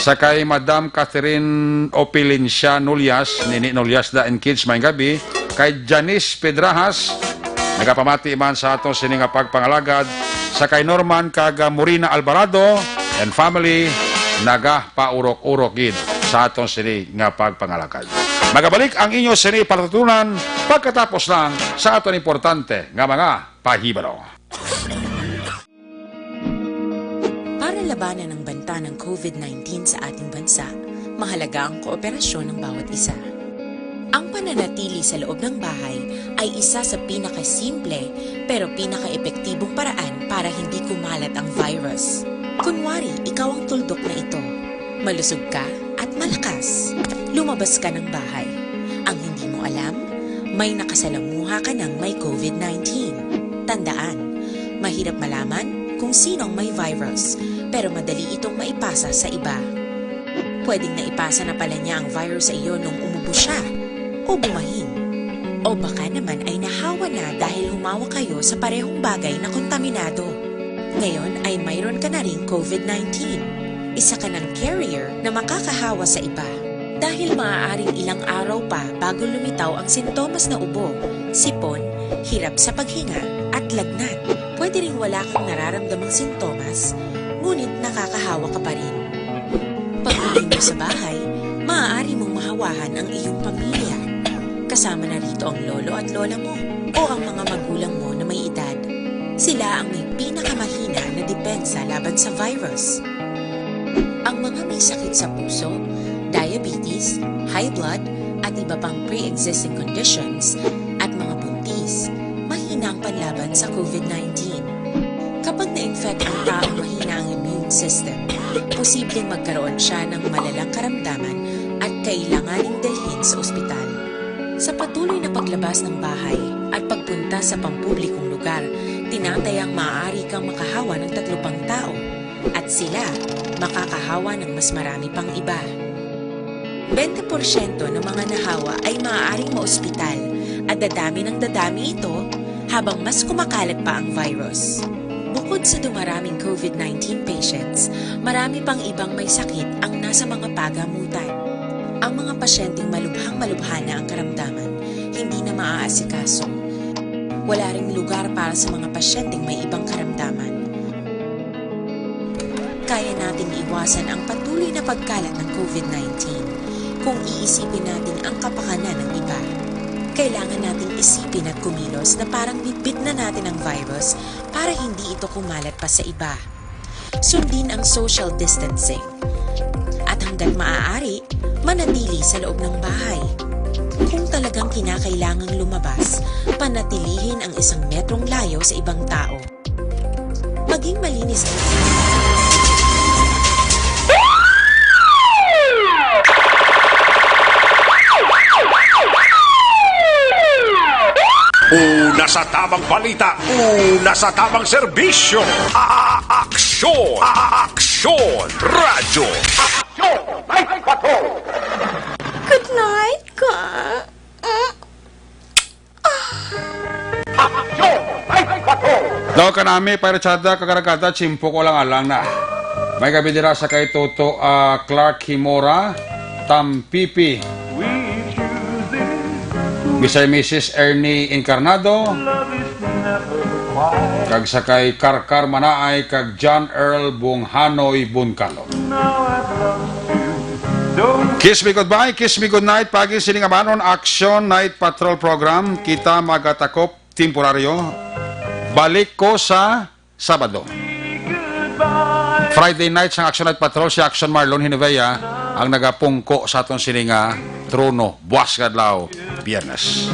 Sa kay Madam Catherine Opilencia Nolias, Nini Nolias da and kids, may gabi. Kay Janice Pedrajas, nagapamati man sa aton sini nga pagpangalagad. Sa kay Norman kag Morina Alvarado and family, nagapaurok-urok gid sa aton sini nga pagpangalagad. Magabalik ang inyo sini palatuntunan pagkatapos lang sa aton importante nga mga pahibalo. Para labanan ang banta ng COVID nineteen sa ating bansa, mahalaga ang kooperasyon ng bawat isa. Ang pananatili sa loob ng bahay ay isa sa pinakasimple pero pinakaepektibong paraan para hindi kumalat ang virus. Kunwari, ikaw ang tuldok na ito. Malusog ka at malakas. Lumabas ka ng bahay. Ang hindi mo alam, may nakasalamuha ka ng may COVID nineteen. Tandaan, mahirap malaman kung sino ang may virus, pero madali itong maipasa sa iba. Pwedeng naipasa na pala niya ang virus sa iyo nung umubo siya o bumahin. O baka naman ay nahawa na dahil humawak kayo sa parehong bagay na kontaminado. Ngayon ay mayroon ka na ring COVID nineteen. Isa ka ng carrier na makakahawa sa iba. Dahil maaaring ilang araw pa bago lumitaw ang sintomas na ubo, sipon, hirap sa paghinga, at lagnat. Pwede ring wala kang nararamdamang sintomas, ngunit nakakahawa ka pa rin. Pag-uwi mo sa bahay, maaari mong mahawahan ang iyong pamilya. Kasama na rito ang lolo at lola mo o ang mga magulang mo na may edad. Sila ang may pinakamahina na depensa laban sa virus. Ang mga may sakit sa puso, diabetes, high blood, at iba pang pre-existing conditions, at mga buntis, mahina ang panlaban sa COVID nineteen. Kapag na-infect ang taong mahina ang immune system, posibleng magkaroon siya ng malalang karamdaman at kailanganing dalhin sa ospital. Sa patuloy na paglabas ng bahay at pagpunta sa pampublikong lugar, tinatayang maaari kang makahawa ng tatlo pang tao at sila makakahawa ng mas marami pang iba. Bente porsyento ng mga nahawa ay maaaring maospital at dadami ng dadami ito habang mas kumakalat pa ang virus. Bukod sa dumaraming COVID nineteen patients, marami pang ibang may sakit ang nasa mga pagamutan. Ang mga pasyenteng malubhang-malubha na ang karamdaman, hindi na maaasikaso. Wala ring lugar para sa mga pasyenteng may ibang karamdaman. Kaya nating iwasan ang patuloy na pagkalat ng COVID nineteen kung iisipin natin ang kapakanan ng iba. Kailangan nating isipin at kumilos na parang bitbit na natin ang virus para hindi ito kumalat pa sa iba. Sundin ang social distancing. At hanggat maaari, manatili sa loob ng bahay. Kung talagang kinakailangang lumabas, panatilihin ang isang metrong layo sa ibang tao. Maging malinis. Una sa tamang balita, una sa tamang serbisyo. A-, a-, aksyon, a-, a-, aksyon, radyo. Aksyon, Night Patrol. Good night, ka. Mm. Daw kanami, Pare Chada, kagaragada, tiyempo ko lang alang na. May gabi dira sa kay Toto, ah, Clark Himora, Tampipi. Bisay Missus Ernie Encarnado, kag sa kay Karkar Manaay, kag John Earl Bunghanoy Buncalo. Kiss me goodbye, kiss me goodnight. Pagi sini nga banon, Action Night Patrol Program. Kita magatakop temporaryo. Balik ko sa Sabado. Friday night sang Action Night Patrol, si Action Marlon Hinivea ang nagapungko sa aton sini nga trono buwas nga adlaw, Biyernes.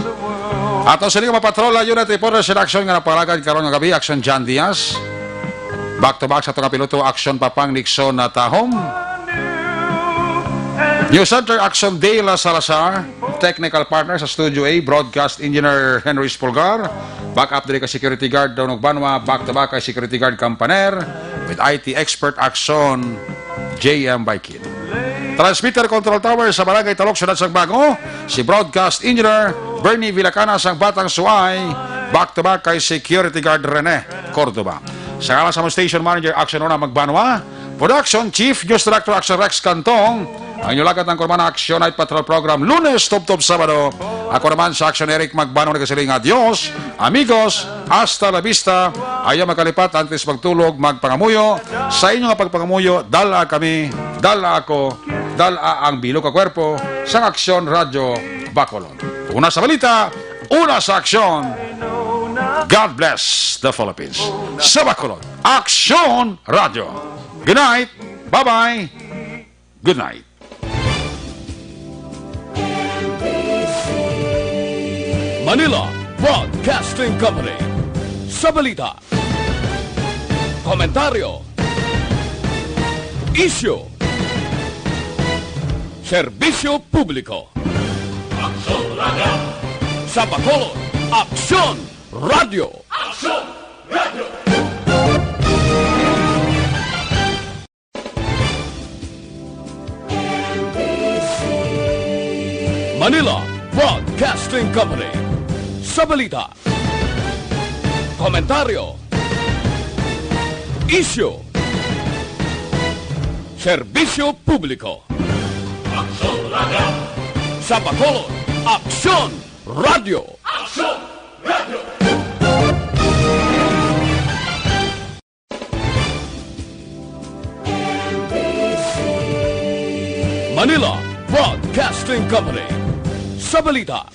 Aton sini nga mapatrol, Unit Reporters in Action nga napalagad karon nga gabi, Action John Diaz. Back to back sa aton nga piloto, Action Papang Nixon na Tahom. News Center, Action Dale Salazar. Technical partner sa Studio A, Broadcast Engineer Henry Spulgar. Backup diri ka security guard Donog Banwa, back to back kay security guard Campaner, with I T expert Action J M Baikin. Transmitter control tower sa Barangay Talok, Siyudad sang Bago, si Broadcast Engineer Bernie Villacana sang Batang Suay, back to back kay security guard Rene Cordova. Sa ngalan sa among station manager, Action Rona Magbanwa, Production Chief, News Director Action Rex Cantong, ang inyo lagad ang kurman Action Night Patrol Program, Lunes tubtob Sabado. Ako naman sa Action Eric Magbano nagasiling nga, "Adios, amigos, hasta la vista." Ayaw makalipat, antes magtulog, magpangamuyo. Sa inyo nga pagpangamuyo, dala kami, dala ako, dala ang bilo ka kwerpo sang Action Radyo Bacolod. Una sa balita, una sa aksyon. God bless the Philippines. Sa Bacolod, Action Radyo. Good night. Bye-bye. Good night. Manila Broadcasting Company. Sa balita, komentaryo, isyu, serbisyo publiko. Aksyon Radyo. Sa Bacolod, Aksyon Radyo. Aksyon Radyo. Manila Broadcasting Company. Sa balita, komentaryo, isyu, serbisyo publiko. Aksyon Radyo. Sa Bacolod, Aksyon Radyo. Aksyon Radyo. Manila Broadcasting Company. Sa balita,